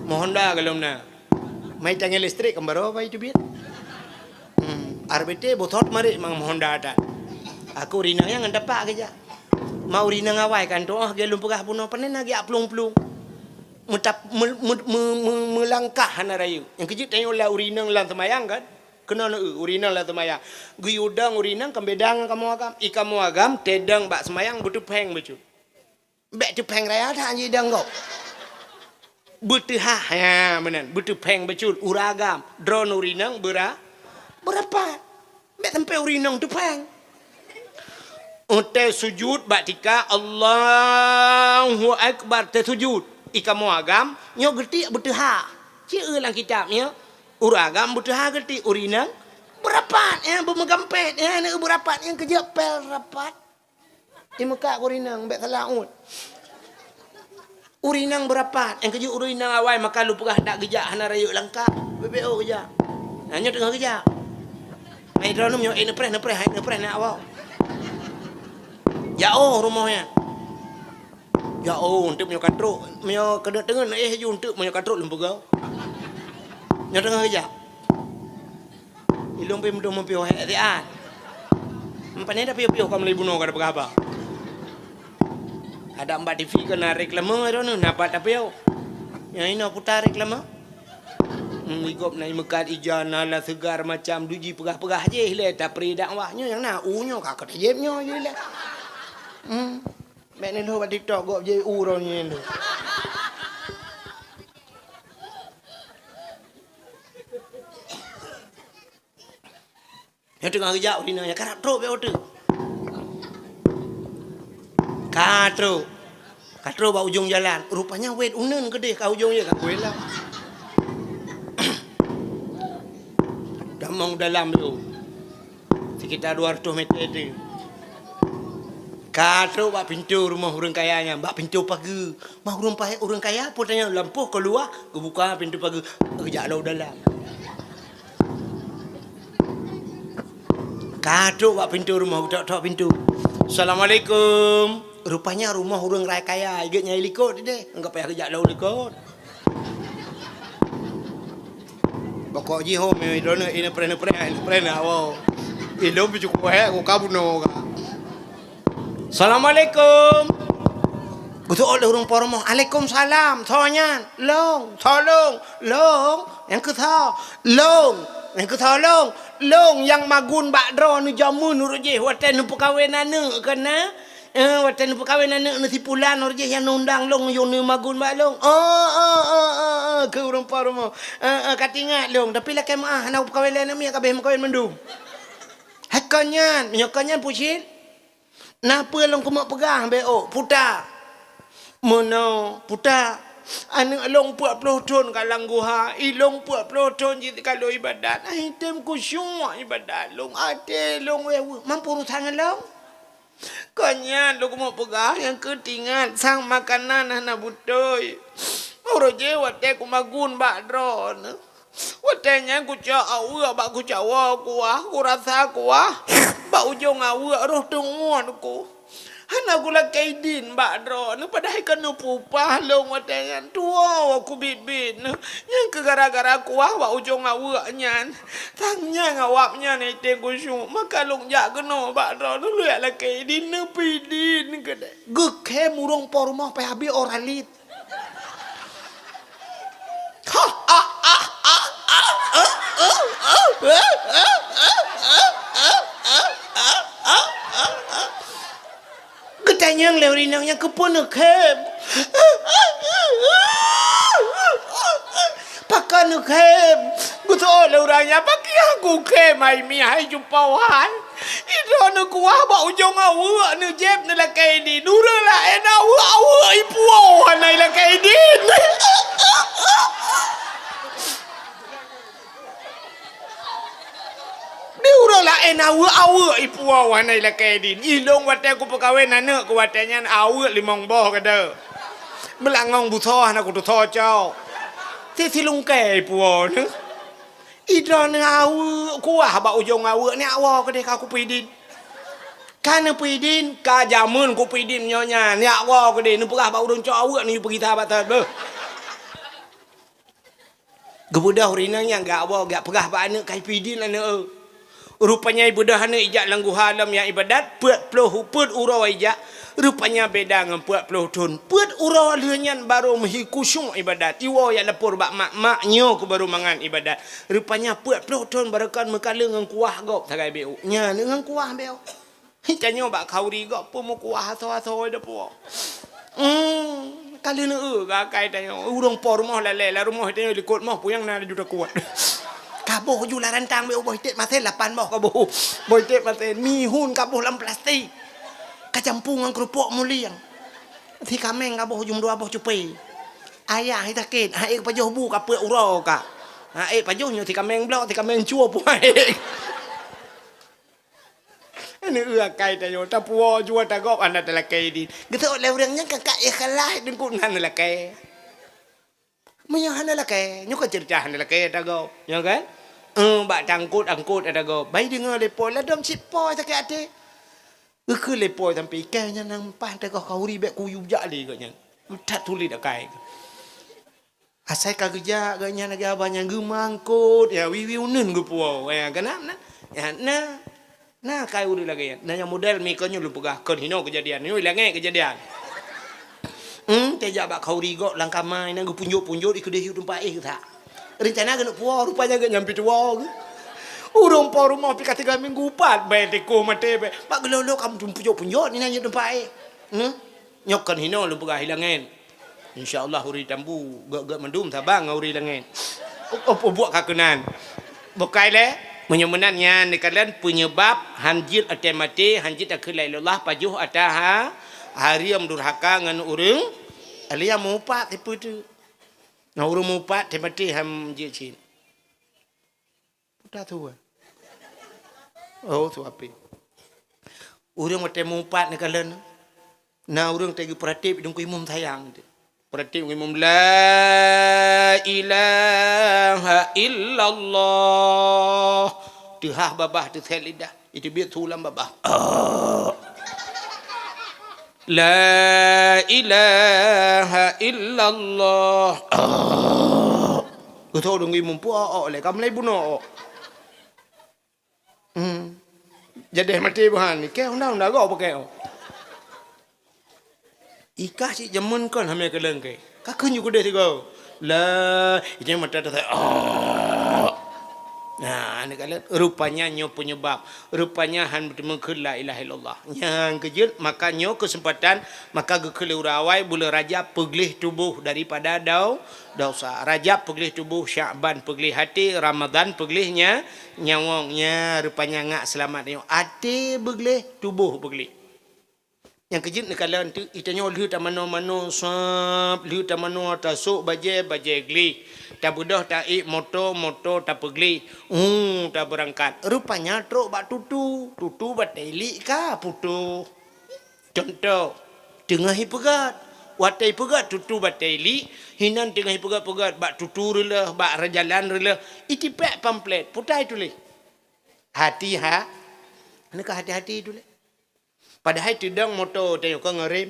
Meuhonda galom na. Mai tangai listrik kan baroe bai teubiet. Hmm, R B T bosot marit mang meuhonda that. Aku rinang nyang ngon tapak geujak. Ma urinang awai kan toh ge lôn peugah bunoe panen na geujak plueng-plueng. Meutap-, me-, me-, me-, me-, meulangkah hana rayeuk. Nyang keujeuet tanyoe la urinang lam seumayang kan. Keunoe neu-eu urinang lam seumayang. Geuyue dong urinang kan beda ngon kamoe agam. I kamoe agam tedong bak seumayang beuteupeng bacut. Bék teupeng raya that jidong gob. Beuteuhah, ya, meunan. Beuteupheng bacut, ureueng agam. Droeneuh urinang beura-, beurapat. Bék sampoe urinang teupheng. Watée sujud bak tika, Allahu Akbar, teusujud. I kamoe agam, nyoe geutik beuteuhah. Ci eu lam kitab nyoe, ureueng agam beuteuhah geutik, urinang beurapat, ya, beumeugampét, ya, neu beurapat, nyang keujeuet pel rapat. Imeukat ku urinang, bék salah uet. Urinang beurapat, nyang keujeuet urinang awai maka lôn peugah dak geujak hana rayeuk langkah. Beubeue geujak. Nah, nyoe teungoh geujak. Hai droeneuh nyoe, eh, neupreh, neupreh, hai neupreh nak awak. Jaoh rumoh nyan. Jaoh, eunteuk meunyoe ka trok, meunyoe keuneuk teungeut, eh, ju eunteuk meunyoe ka trok lôn peugah. Nyoe teungoh geujak. Ilong pih meudoh meupiôh hék siat. Meupané tapiôh-piôh ka meulai bunoe ka tapeugah haba. Adak bak T V keu na reklame droeneuh, na pat tapiôh. Nyang inoe puta reklame. Hmm, igop na imeukat ija, na la seugar macam duji peugah-peugah jih lé tapri dakwah nyoe nyang na u nyoe ka keu tajép nyoe jih lé. Hmm. Bék neulhôh bak TikTok gop jih u droeneuh nyoe. Nyoe teungoh geujak urinang nyan karab trok bak uteuk. Ka trok. Ka trok bak ujong jalan. Rupanya wét uneun keudeh ka ujong jih ka kuela. Tamong dalam tu. Sekitar dua ratus meter tu. Ka trok bak pintoe rumoh ureueng kaya nyan, bak pintoe pageue. Mah ureueng pahe-, ureueng kaya peue tanyong lampôh keuluwa, geubuka pintoe pageue, geujak lom dalam. Ka trok bak pintoe rumoh, geutok-tok pintoe. "Assalamualaikum." Rupanya rumoh ureueng rai kaya, igeuet nyang i likot deh. Enggak payah geujak lom likot. Bokok jih hom, eh, droeneuh, eh, neupreh-neupreh, eh, neupreh na awak. Ilong pih cukup hék, ku ka bunoe ka. "Assalamualaikum." Geusoe lé ureueng po rumoh, "Alaikumsalam." Soe nyan? "Lôn." "Soe lôn?" "Lôn." "Nyang keusoe?" "Lôn." "Nyang keusoe lôn?" "Lôn nyang magun bak droeneuh jameun ureueng jih watée neupeukawen aneuk keunan." Eh, watèe neupeukawen aneuk neuh si pulan, roh jih nyang neuundang lôn, yôh neumagun bak lôn. Oh, oh, oh, oh, oh, keu ureueng po rumoh. Eh, eh, ka teuingat lôn, tapi lakèe meu'ah, hana kupeukawen lé aneuk miet, ka abéh meukawen mandum. Hai kon nyan, meunyoe kon nyan peue cit? Na peue lôn keumeung peugah bèk ôk, puta. Meunoe, puta. Aneuk lôn peuet ploh thôn ka lam guha, i lôn peuet ploh thôn jih ka lôn ibadat. Ai tem khusyuk ibadat lôn, até lôn weueh-weueh. Mampu urusan ngon lôn? Kon nyan lôn keumeung peugah nyang keu teuingat sang makanan hana beutôi. Uroe jih watèe kumagun bak droeneuh. Watèe nyan kucok aweuek bak kucawoe kuah, kurasa kuah bak ujong aweuek roh teungon ku. Hana kulakèe idin bak droeneuh, padahai ka neupeupah lôn watèe nyan. Tuwoe kubiet-biet neuh, nyang keu gara-gara kuah bak ujong aweuek nyan. Sang nyan awaknyan item khusyuk, maka lôn jak keunoe bak droeneuh, lôn jak lakèe idin, neupeue idin keudéh. Geukhém ureueng po rumoh payah bri ora lét. Geutanyong lé ureueng inong nyan keupeue neukhém. Pakon neukhém? Geuseuôt lé ureueng nyan, pakriban kukhém hai mi hai cupo hai. Idroeneuh kuah bak ujong aweuek, neujieb neulakèe idin. Ureueng laén aweuek-aweuek ipuwoe hana ilakèe idin. Di ureueng laén aweuek-aweuek ipuwoe hana ilakèe idin. I lôn watèe kupeukawen aneuk keu watèe nyan aweuek limong boh keudéh. Beulangong busoe hana kutusoe cok. Ti silungkèe ipuwoe neuh. Idroeneuh aweuek kuah bak ujong aweuek, neujak woe keudéh ka kupeue idin. Ka neupeue idin, ka jameun kupeue idin nyoe nyan, neujak woe keudéh, neupeugah bak ureueng cok aweuek neuyue peugisa bak that beuh. Geubeudôh ureueng inong nyan geujak woe, geujak peugah bak aneuk ka ipeue idin aneuk eu. Rupanya ibeudôh aneuk ijak lam guha lom nyang ibadat, peuet ploh peuet uroe ijak, rupanya beda ngon peuet ploh thon. Peuet uroe lheueh nyan barô meuhi khusyuk ibadat. Iwoe jak lapor bak mak, "Mak, nyoe kubarô mangat ibadat." Rupanya peuet ploh thon barô kon meukalon ngon kuah gob sagai beu. Nyan ngon kuah beu. Hi, tanyoe bak khauri gob peue meukuah asoe-asoe dah puwoe. Hmm, ka lheueh neueu keu akai tanyoe. Ureueng po rumoh lalè, lam rumoh tanyoe likot moh, peue nyang na laju takuet. Kaboh ju lam rantang beu, boh iték masen lapan boh kaboh. Boh iték masen, mihun kaboh lam plastik. Kacampu ngon keurupok mulieng. Si kaméng kaboh ju meudua boh cupé. Ayah sakét, ha ék pajoh bu ka peuet uroe ka. Ha ék pajoh nyoe si kaméng bloe, si kaméng cue puwoe. Neueu akai tanyoe, tapuwoe jua tagob hana talakèe idin. Geuseuôt lé ureueng nyan ka, ka ikhlas teungku hana lakèe. Meunyoe hana lakèe, nyoe kan ceurita hana lakèe tagob, nyoe kan? Eh, bak tangkot-angkot tagob. Bai deungoe lé po, ladôm cit po sakét até. Geukheun lé po sampoe ikai nyan nyang paih tagob khauri bèk kuyue jak lé gobnyan. That sulet akai. Asai ka geujak gobnyan lagèe abah nyan geumangkot, ya, wiwi uneun geupuwoe, ya, keunan na. Ya, na. Na kai ureueng lagèe nyan. Na nyang model mi kon nyoe lôn peugah, kon hinoe keujadian, nyoe ilangèe keujadian. Hmm, teuh jak bak khauri gob lam kama, inan geupunjot-punjot, ikeudeh yue teumpat éh geusak. Reuncana keuneuk puwoe, rupanya gobnyan pih tuwoe geuh. Ureueng po rumoh pih ka teuga minggu pat, bèe tikoh maté bèe. Bak geulolo ka meupunjot-punjot, inan yue teumpat éh. Hmm? Nyoe kon hinoe lôn peugah ilangèe. Insya Allah ureueng tambu gèt-gèt mandum saban ngon ureueng langèt. Ôh, ôh, buet ka keunan. Bukai lé, meunyoe meunan nyan neukalon peunyeubab hanjeuet watèe maté, hanjeuet takheun la ilaha illallah, pajoh ata ha-, hareuem durhaka ngon ureueng, alia meuupat sipeue teuk. Ngon ureueng meuupat teuh maté hanjeuet cit. Peue tatuwö? Oh, su apé. Ureueng watèe meuupat neukalon, na ureueng teuh geupeuratéb deungku imum sayang teuh. Peuratéb deungku imum, "La ilaha illallah." Teuhah babah teusèt lidah. Iteubiet su lam babah. "La ilaha illallah." Geutôh deungui muphom ôk-ôk lé, ka mulai bunoe ôk. Hmm. Jadeh maté buhan, kèe unda-unda gob pakèk ôk. Ikah cit jameun kon hamé keuleueng kèe. Ka kheun ju keudeh sigoe. La, ijai mata teutai. Nah, neukalon, rupanya nyoe penyebab. Rupanya han meuteumé kheun la ilaha illallah. Nyang keujeuet, maka nyoe keuseumpatan, maka geukheun lé ureuëng awai buleuen Rajab peugleh tuboh daripada dau-, dosa. Rajab peugleh tuboh, Syakban peugleh até, Ramadhan peugleh nya-, nyawöng. Nya rupanya ngak seulamat nyoe. Até beugleh, tuboh beugleh. Nyang keujeuet neukalon teuk, geutanyoe lheueh tamanoe-manoe sab, lheueh tamanoe tasôk bajée, bajée gleh. Tabeudôh taék moto, moto tapeugleh. Hu, tabeurangkat. Rupanya trok bak tutu, tutu batée lik ka putôh. Cuntoh, teungoh ipeugét. Watée ipeugét tutu batée lik, hinan teungoh ipeugét-peugét bak tutu reuloh, bak reujalan reuloh, itipék pamflet, peue ta ituléh. Hati ha-, neukah hati-hati ituléh. Padahai teudong moto tanyoe ka ngon rem.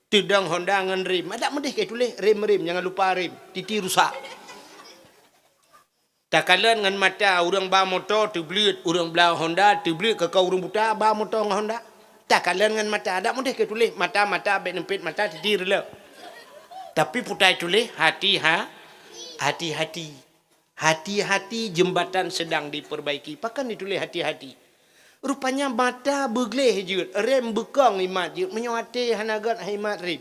Teudong Honda ngon rem. Adak meudeh ka ituléh rem-rem, jangan lupa rem. Titi rusak. Takalon ngon mata, ureuëng ba moto teubleuet, ureuëng ba Honda teubleuet, keu ka ureuëng buta ba moto ngon Honda. Takalon ngon mata, adak meudeh ka ituléh mata, mata, bék neumpet mata, titi reuloh. Tapi peue ta ituléh, hati ha-, hati-hati. Hati-hati, jembatan sedang diperbaiki. Pakon ituléh hati-hati? Rupanya mata beugleh jeuet, rem beukong imat jeuet, meunyoe até hana gét imat rem.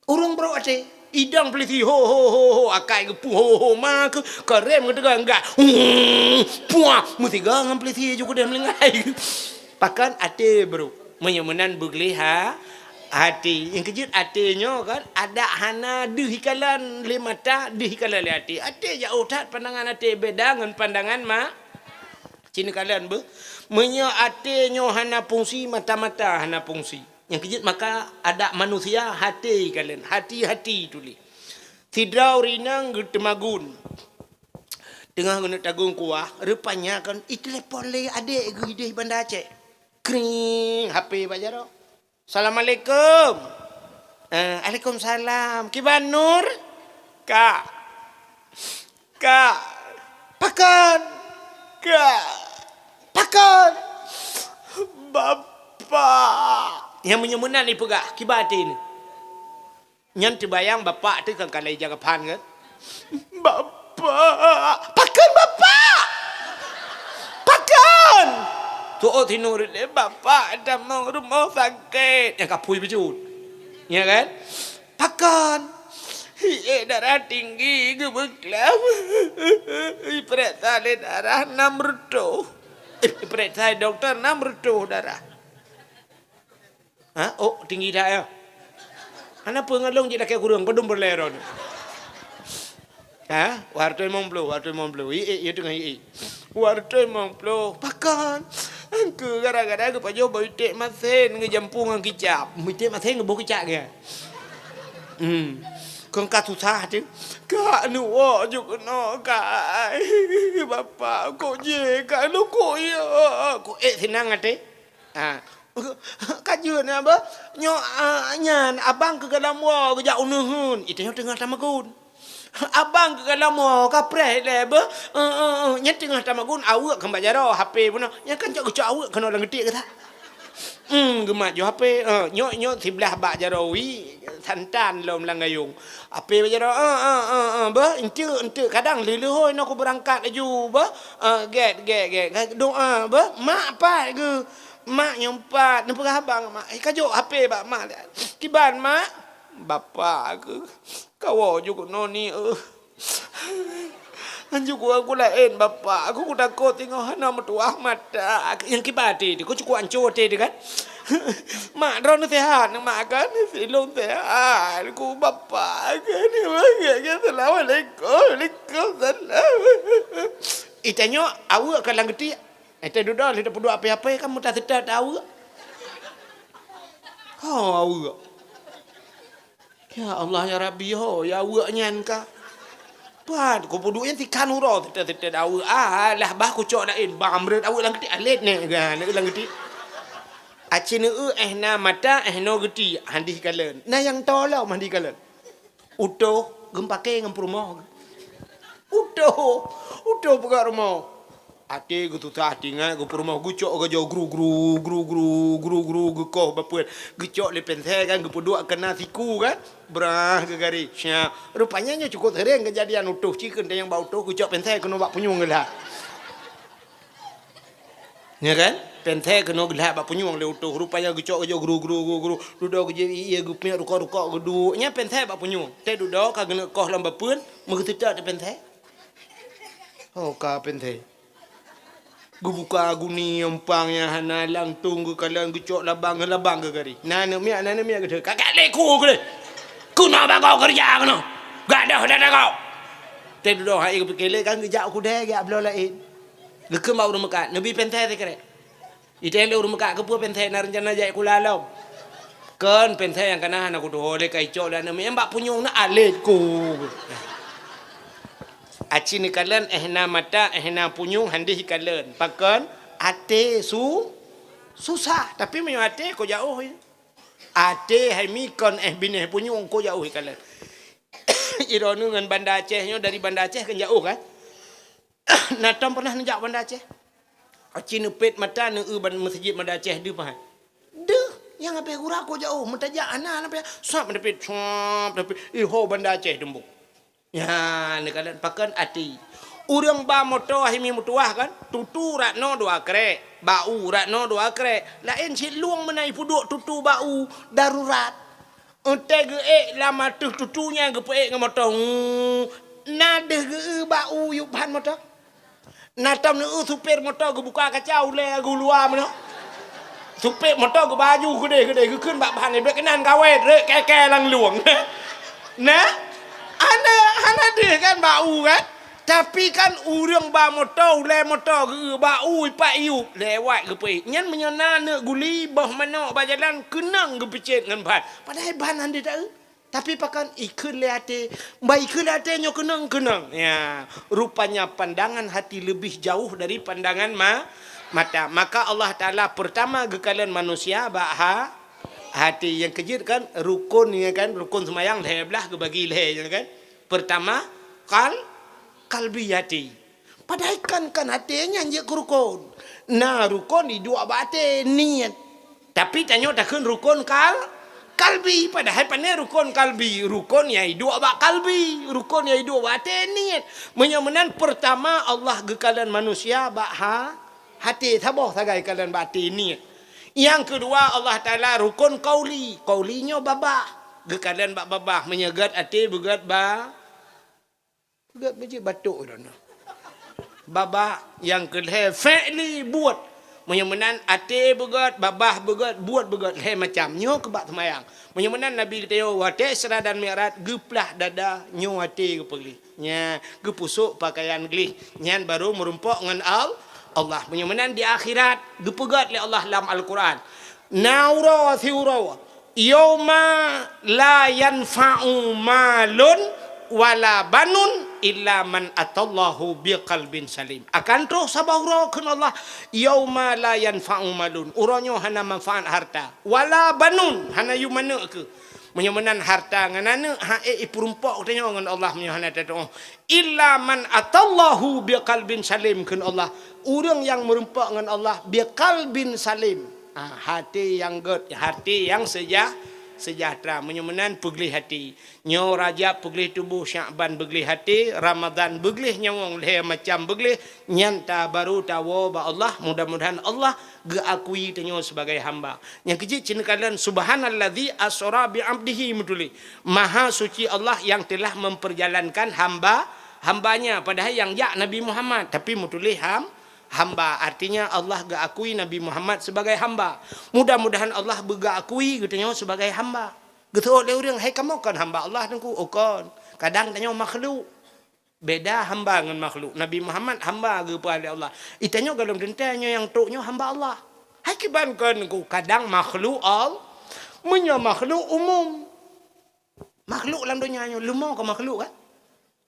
Ureuëng brok até, idong peulisi, ho, ho, ho, ho, akai geupeu, ho, ho, ma keu, keu rem geuteugah enggak. Puah, meusigoe ngon peulisi ju keudeh meulinggai. Pakon até brok. Meunyoe meunan beugleh ha-, hati. Nyang keujeuet até nyoe kan, adak hana deuh ikalon lé mata, deuh ikalon lé até. Até jaoh that pandangan até beda ngon pandangan ma-, ci neukalon beuh. Meunyoe até nyoe hana fungsi, mata-mata hana fungsi. Nyang keujeuet maka adak manusia até ikalon, hati-hati tuléh. Sidroe ureuëng inong geuteumagun. Teungoh geuneuk tagun kuah, rupanya kan itelepon lé adék geuh idéh Banda Aceh. Kring, H P bak jaroe. "Assalamualaikum." "Eh, alaikum salam. Kiban Nur?" "Kak. Kak." "Pakon?" "Kak." "Pakon?" "Bapak." Nyang meunyoe meunan ipeugah, kiban até nyoe. Nyan teubayang bapak teuh kan ka lheueh jaga phan kan? "Bapak." "Pakon bapak? Pakon?" Tu'oh tinuri lé bapak tamong rumoh sakét. Nyang ka phui beujeuet. Ya kan? "Pakon?" "Ié darah tinggi geubeuklam. Ipeuriksa lé darah enam reutôh. Eh, ipeuriksa dokto enam reutôh darah." Ha? Oh, tinggi that ya. Hana peue ngon lôn jih lakée kureueng, padum peureulée droeneuh. Ha? Dua reutôh limong ploh, dua reutôh limong ploh. Ié, ié, ié teungoh ié. Dua reutôh limong ploh. Pakon? Engkeu gara-gara geupajoh bak iték masen geujampu ngon kicap. Iték masen geuboh kicap geuh. Hmm. Kon ka susah teuh. Kak neuwoe ju keunoe, Kak. Bapak, kok jih, Kak, lôn kok ya. Kok ék sinang até. Ha. Ka jeuet na beuh. Nyoe, ah, nyan abang keugalam woe geujak u neuheun. Itanyoe teungoh tamagun. Abang keugalam woe ka preh lé beuh. Eh, eh, eh. Nyan teungoh tamagun aweuek keu bak jaroe H P bunoe. Nyan kan cok geucok aweuek keunoe lam geutik geuh that. Hmm, geumat ju H P. Eh, nyoe, nyoe siblah bak jaroe wie santan lom lam gayong. H P bak jaroe, eh, eh, eh, eh, beuh, enteuk, enteuk. Kadang lheueh-lheueh hôi nyoe ku beurangkat laju beuh. Eh, gét, gét, gét. Doa beuh. Mak pat geuh. Mak nyoe pat, neupeugah abang mak, "Eh, kajok H P bak mak." "Kiban, Mak?" "Bapak keuh, kawoe ju keunoe ni, eh. Hanjeuet ku, ku laén bapak, ku, ku takot teungoh hana meutuah mata." Nyang kiban até teuh, ku cukôp ancô até teuh kan? "Mak, droeneuh sehat, Mak kan?" "Silôn sehat, ku bapak kan." "Assalamualaikum." "Waalaikumsalam." Itanyoe aweuek ka lam geutik. Watée dudoe lheueh tapeuduek api-api kan meuta seutôt aweuek. Ho aweuek. Ya Allah ya Rabbi ho, ya aweuek nyan ka. Pat, kupeuduek nyan tikhan uroe seutôt-seutôt aweuek. Ah, lah bah kucok laén, bam rot aweuek lam geutik, alet neh ga, neh lam geutik. Aci neueu éh na mata, éh noe geutik, handi kalon. Na nyang tolom handi kalon. Utoh geumpakée ngon peurumoh. Utoh, utoh peugah rumoh. Até geususah tinggai, geupeurumoh, geucok geujoh gru-gru, gru-gru, gru-gru, geukoh bak peuet. Geucok lé pensée kan, geupeuduek keunan siku kan. Brah geugari. Siap. Rupanya nyoe cukup sering keujadian utôh, ci keuneuk tanyong bak utôh, geucok pensée keunoe bak punyueng geulhah. Nya kan? Pensée keunoe geulhah bak punyueng lé utôh. Rupanya geucok geujoh gru-gru, gru-gru. Dudoe geujép ie-ie, geupiet rukok-rukok, geuduek. Nya pensée bak punyueng. Teuh dudoe ka geuneuk koh lom bak peuet, meugeuseutôt teuh pensée. Oh, ka pensée. Geubuka guni umpang nyang hana, langtong geukalon, geucok labang, ngon labang geugari. Na aneuk miet, na aneuk miet geudeh. Kakak lé ku geudeh. Keunoe bak gob keureuja keunoe. Gadoh dada gob. Teuh dudoe hai geupike lé kan geujak u keudè, geujak bloe laén. Geukheun bak ureueng meukat, neubi pensée sikrek. Itém lé ureueng meukat, keupeue pensée na reuncana jak sikula lom. Kon pensée nyang kana hana kutuho lé ka icok lé aneuk miet, bak punyueng na alet ku. Aci neukalon, eh na mata, eh na punyueng, han deuh ikalon. Pakon? Até su-, susah. Tapi meunyoe até ko jaoh, ya. Até hai mi kon eh binéh punyueng ko jaoh ikalon. Droeneuh ngon Banda Aceh nyoe, dari Banda Aceh kan jaoh kan? Na tom pernah neujak Banda Aceh? Aci neupet mata, neueu ban meuseujid Banda Aceh deuh pahan. Deuh, nyang abéh gura ko jaoh, meutajak hana, na payah. Sab neupet, sab neupet. Iho Banda Aceh teumbok. Nya, neukalon pakon até. Ureueng ba moto hai mi meutuwah kan, tutu rak noe dua krek, bak u rak noe dua krek. Laén cit lueng meunan ipeuduek tutu bak u, darurat. Eunteuk geuék lam ateueh tutu nyan geupeuék ngon moto. Nguu. Na deuh geueu bak u yup ban moto. Na tom neueu supir moto geubuka kaca ulée geuh luwa meunoe. Supir moto geubaju keudeh-keudeh geukheun bak ban, bék keunan gawét rek kèe-kèe lam lueng. Na? Hana, hana deuh kan bak u kan? Tapi kan ureueng ba moto, ulée moto geueu bak u ipak yup, lewat geupeuék. Nyan meunyoe na aneuk guli boh manok bak jalan keunong geupeucét ngon ban. Padahai ban han deuh taeu. Tapi pakon ikheun lé até, bah ikheun lé até nyoe keunong-keunong. Ya, rupanya pandangan hati lebih jauh dari pandangan ma-, mata. Maka Allah Taala pertama geukalon manusia bak ha-, hati. Nyang keujeuet kan rukun, ya kan, rukun seumayang lhèe blaih geubagi lhèe, ya kan. Pertama, kal-, kalbi, hati. Padahai kan, kan até nyan jeuet keu rukon. Na rukon iduek bak até, niet. Tapi tanyoe takheun rukon kal-, kalbi. Padahai pane rukon kalbi? Rukon nyang iduek bak kalbi. Rukon nyang iduek bak até, niet. Meunyoe meunan, peurtama Allah geukalon manusia bak ha-, até, saboh sagai kalon bak até, niet. Nyang keudua, Allah Taala rukon kauli. Kauli nyoe babah. Geukalon bak babah. Meunyoe gèt até beugèt ba-, Peugèt beujeuet batuk droeneuh. Babah nyang keu lhèe, fi'li, buet. Meunyoe meunan até beugèt, babah beugèt, buet beugèt, lhèe macam. Nyoe keu bak seumayang. Meunyoe meunan Nabi geutanyoe watèe Isra dan Mi'raj geuplah dada, nyoe até geupeugléh. Nya, geupusok pakaian gléh. Nyan barô meurumpok ngon Al-, Allah. Meunyoe meunan di akhirat geupeugèt lé Allah lam Al-Quran. Na uroe siuroe. Yauma la yanfa'u malun wala banun illa man atallahu biqalbin salim. Akan troh saboh uroe kheun Allah, yauma la yanfa'u malun. Uroe nyoe hana manfaat harta. Wala banun, hana yum aneuk keu. Meunyoe meunan harta ngon aneuk, han ék ipeurumpok tanyoe ngon Allah meunyoe hana tatuoh. Illa man atallahu biqalbin salim kheun Allah. Ureueng nyang meurumpok ngon Allah biqalbin salim. Ah, até nyang gèt, até nyang seujah-, sejahtera. Meunyoe meunan peugléh até. Nyoe Rajab peugléh tuboh, Syakban beugléh até, Ramadhan beugléh nyawöng, lhèe macam beugléh, nyan ta barô tawoe bak Allah, mudah-mudahan Allah geuakui tanyoe sibagai hamba. Nyang keujeuet cit neukalon, subhanalladzi asra bi abdihi meutuléh. Maha suci Allah yang telah memperjalankan hamba, hamba-Nya, padahai nyang jak Nabi Muhammad, tapi meutuléh ham-, hamba. Artinya Allah geuakui Nabi Muhammad sebagai hamba. Mudah-mudahan Allah beugeuakui geutanyoe sebagai hamba. Geuseuôt lé ureueng, "Hai kamoe kon hamba Allah, Teungku?" Oh kon. Kadang tanyoe makhluk. Beda hamba ngon makhluk. Nabi Muhammad hamba geupeugah lé Allah. Geutanyoe gohlom teuntèe nyoe nyang trok nyoe hamba Allah. Hai kiban kon, Teungku? Kadang makhluk Allah. Meunyoe makhluk umum. Makhluk lam donya nyoe, leumo kon makhluk kan?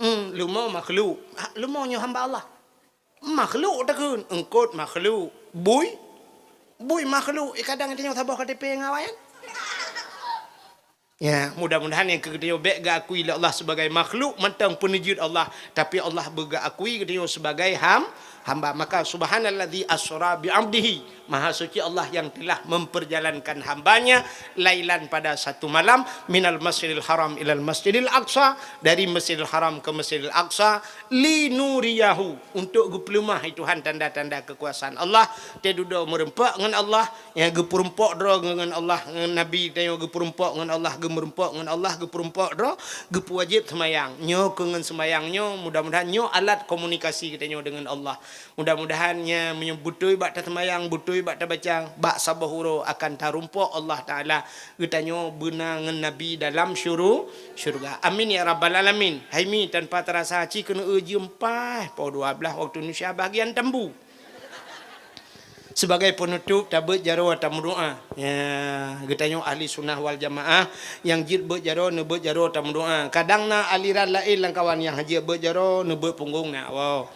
Hmm, leumo makhluk. Ha, leumo nyoe hamba Allah. Makhluk takheun, eungkôt makhluk. Bui, bui makhluk. Eh, kadang tanyoe saboh K T P ngon awak nyan. Ya, mudah-mudahan nyang keu geutanyoe bèk geuakui lé Allah sibagai makhluk mantong peuneujeuet Allah, tapi Allah beugeuakui geutanyoe sibagai ham-, hamba. Maka, subhanalladzi asra bi abdihi, maha suci Allah yang telah memperjalankan hambanya, lailan, pada satu malam, minal masjidil haram ilal masjidil aqsa, dari Masjidil Haram ke Masjidil Aqsa, linuriyahu, untuk geupeuleumah, hai Tuhan, tanda-tanda kekuasaan Allah. Teududoe meureumpok ngon Allah, nyang geupeurumpok droe ngon Allah, ngon Nabi tanyoe geupeurumpok ngon Allah, geumeurumpok ngon Allah, geupeurumpok droe, geupeuwajéb seumayang. Nyoe keu ngon seumayang nyoe, mudah-mudahan nyoe alat komunikasi geutanyoe deungon Allah. Mudah-mudahan nyan meunyoe beutôi bak taseumayang, beutôi bak tabaca, bak saboh uroe akan tarumpok Allah Taala geutanyoe beuna ngon Nabi dalam syuru-, syurga. Amin ya rabbal alamin. Hai mi, tanpa terasa ci keuneuk jeuem paih poh dua belas waktu Indonesia bahagian tambu. Sebagai penutup, tabeuet jaroe tameudoa. Ya, geutanyoe ahli sunnah wal jamaah, nyang jeuet beuet jaroe, neubeuet jaroe tameudoa. Kadang na aliran laén lam kawan nyang hana jeuet beuet jaroe, neubeuet punggong na. Wow.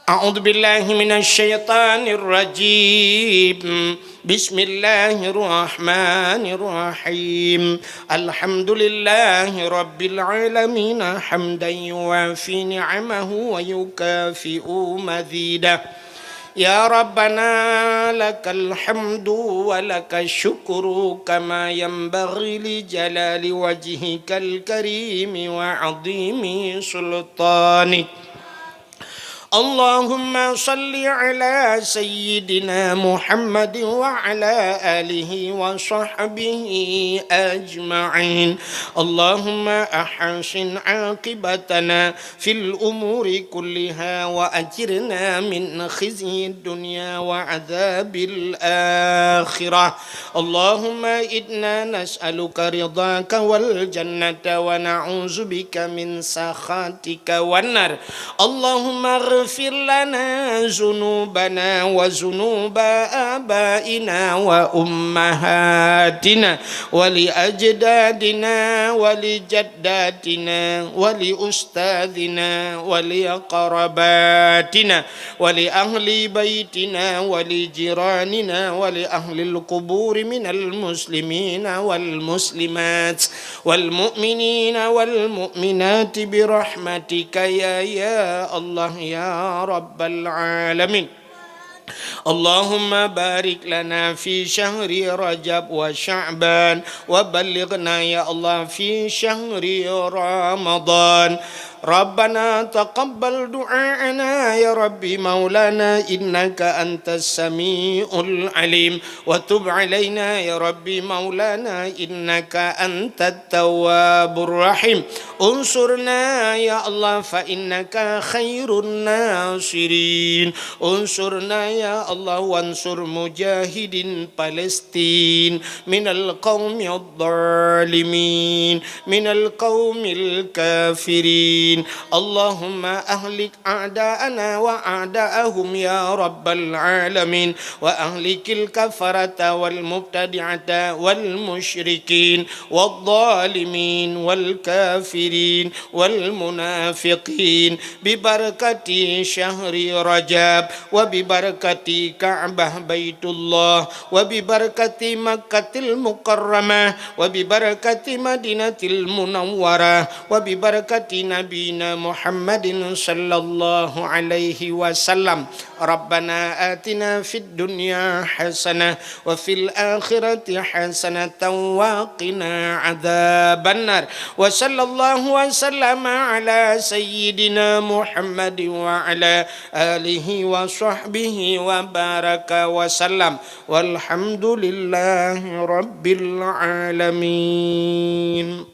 A'udzubillahi minasyaitonirrajim. Bismillahirrahmanirrahim. Alhamdulillahi rabbil alamin, hamdan yuwafi ni'amahu wa yukafi'u mazidah. Ya Rabbana, lakal hamdu wa lakasyukru, kama yanbaghi li jalali wajhikal karimi wa 'azimi sultanik. Allahumma shalli 'ala sayyidina Muhammadin wa 'ala alihi wa shahbihi ajma'in. Allahumma ahsin 'aqibatana fil umuri kulliha wa ajirna min khizyid dunya wa 'adzabil akhirah. Allahumma inna nas'aluka ridhaka wal jannata wa na'udzubika min sakhatika wan nar. Allahumma ighfir lana dzunubana wa dzunuba abaina wa ummahatina wa li ajdadina wa li jaddatina wa li ustadzina wa li aqrabatina wa li ahli baitina wa li jiranina wa li ahlil quburi minal muslimina wal muslimat wal mu'minina wal mu'minati bi rahmatika ya, ya Allah, ya rabbal alamin. Allahumma barik lana fi syahri Rajab wa Sya'ban, wa ballighna ya Allah fi syahri Ramadan. Rabbana taqabbal du'aana ya Rabbi maulana innaka antas samiul alim, wa tub alaina ya Rabbi maulana innaka antat tawwabur rahim. Unsurna ya Allah fa innaka khairun nasirin. Unsurna ya Allah wansur mujahidin Palestin minal qaumid dhalimin, minal qaumil kafirin. Allahumma ahlik a'da'ana wa a'da'ahum ya rabbal alamin, wa ahlikil kafarata wal mubtadi'ata wal musyrikin wal dhalimin wal kafirin wal munafiqin, bi barakati syahri Rajab, wa bi barakati Ka'bah Baitullah, wa bi barakati Makkatil Mukarramah, wa bi barakati Madinatil Munawwarah, wa bi barakati Nabina Muhammadin sallallahu alaihi wasallam. Rabbana atina fid dunya hasanah wa fil akhirati hasanatan wa qina adzabannar. Wa sallallahu wa sallama ala sayyidina Muhammadin wa ala alihi wa sahbihi wa baraka wa sallam. Walhamdulillahi rabbil alamin.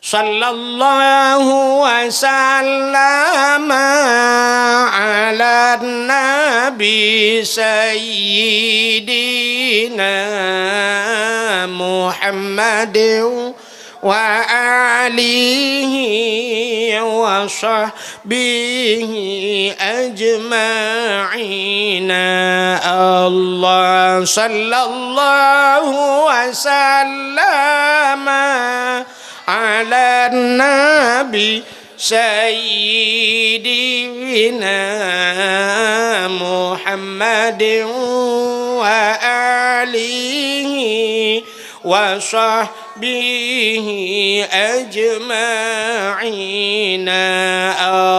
Sallallahu wa sallama ala nabi sayyidina Muhammadin wa alihi wa sahbihi ajma'ina. Allah sallallahu wa sallama ala nabi sayyidina Muhammadin wa alihi وصحبه أجمعين.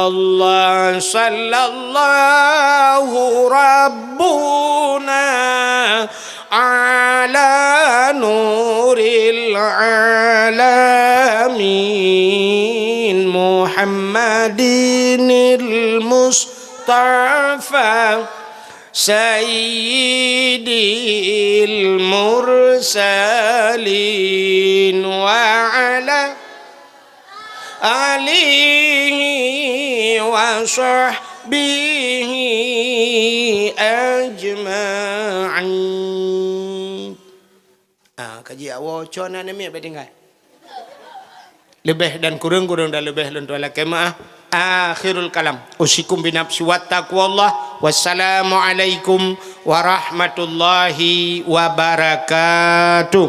الله صلى الله ربنا على نور العالمين محمد المصطفى سيد المرسلين وعلى آله وصحبه أجمعين. Ah, kaji awak cok na namiet bak tinggai. Leubeh dan kureueng, kureueng dan leubeh lôn tuan lakée meu'ah. Akhirul kalam. Usikum binafsi wa taqwallah. Wassalamualaikum warahmatullahi wabarakatuh.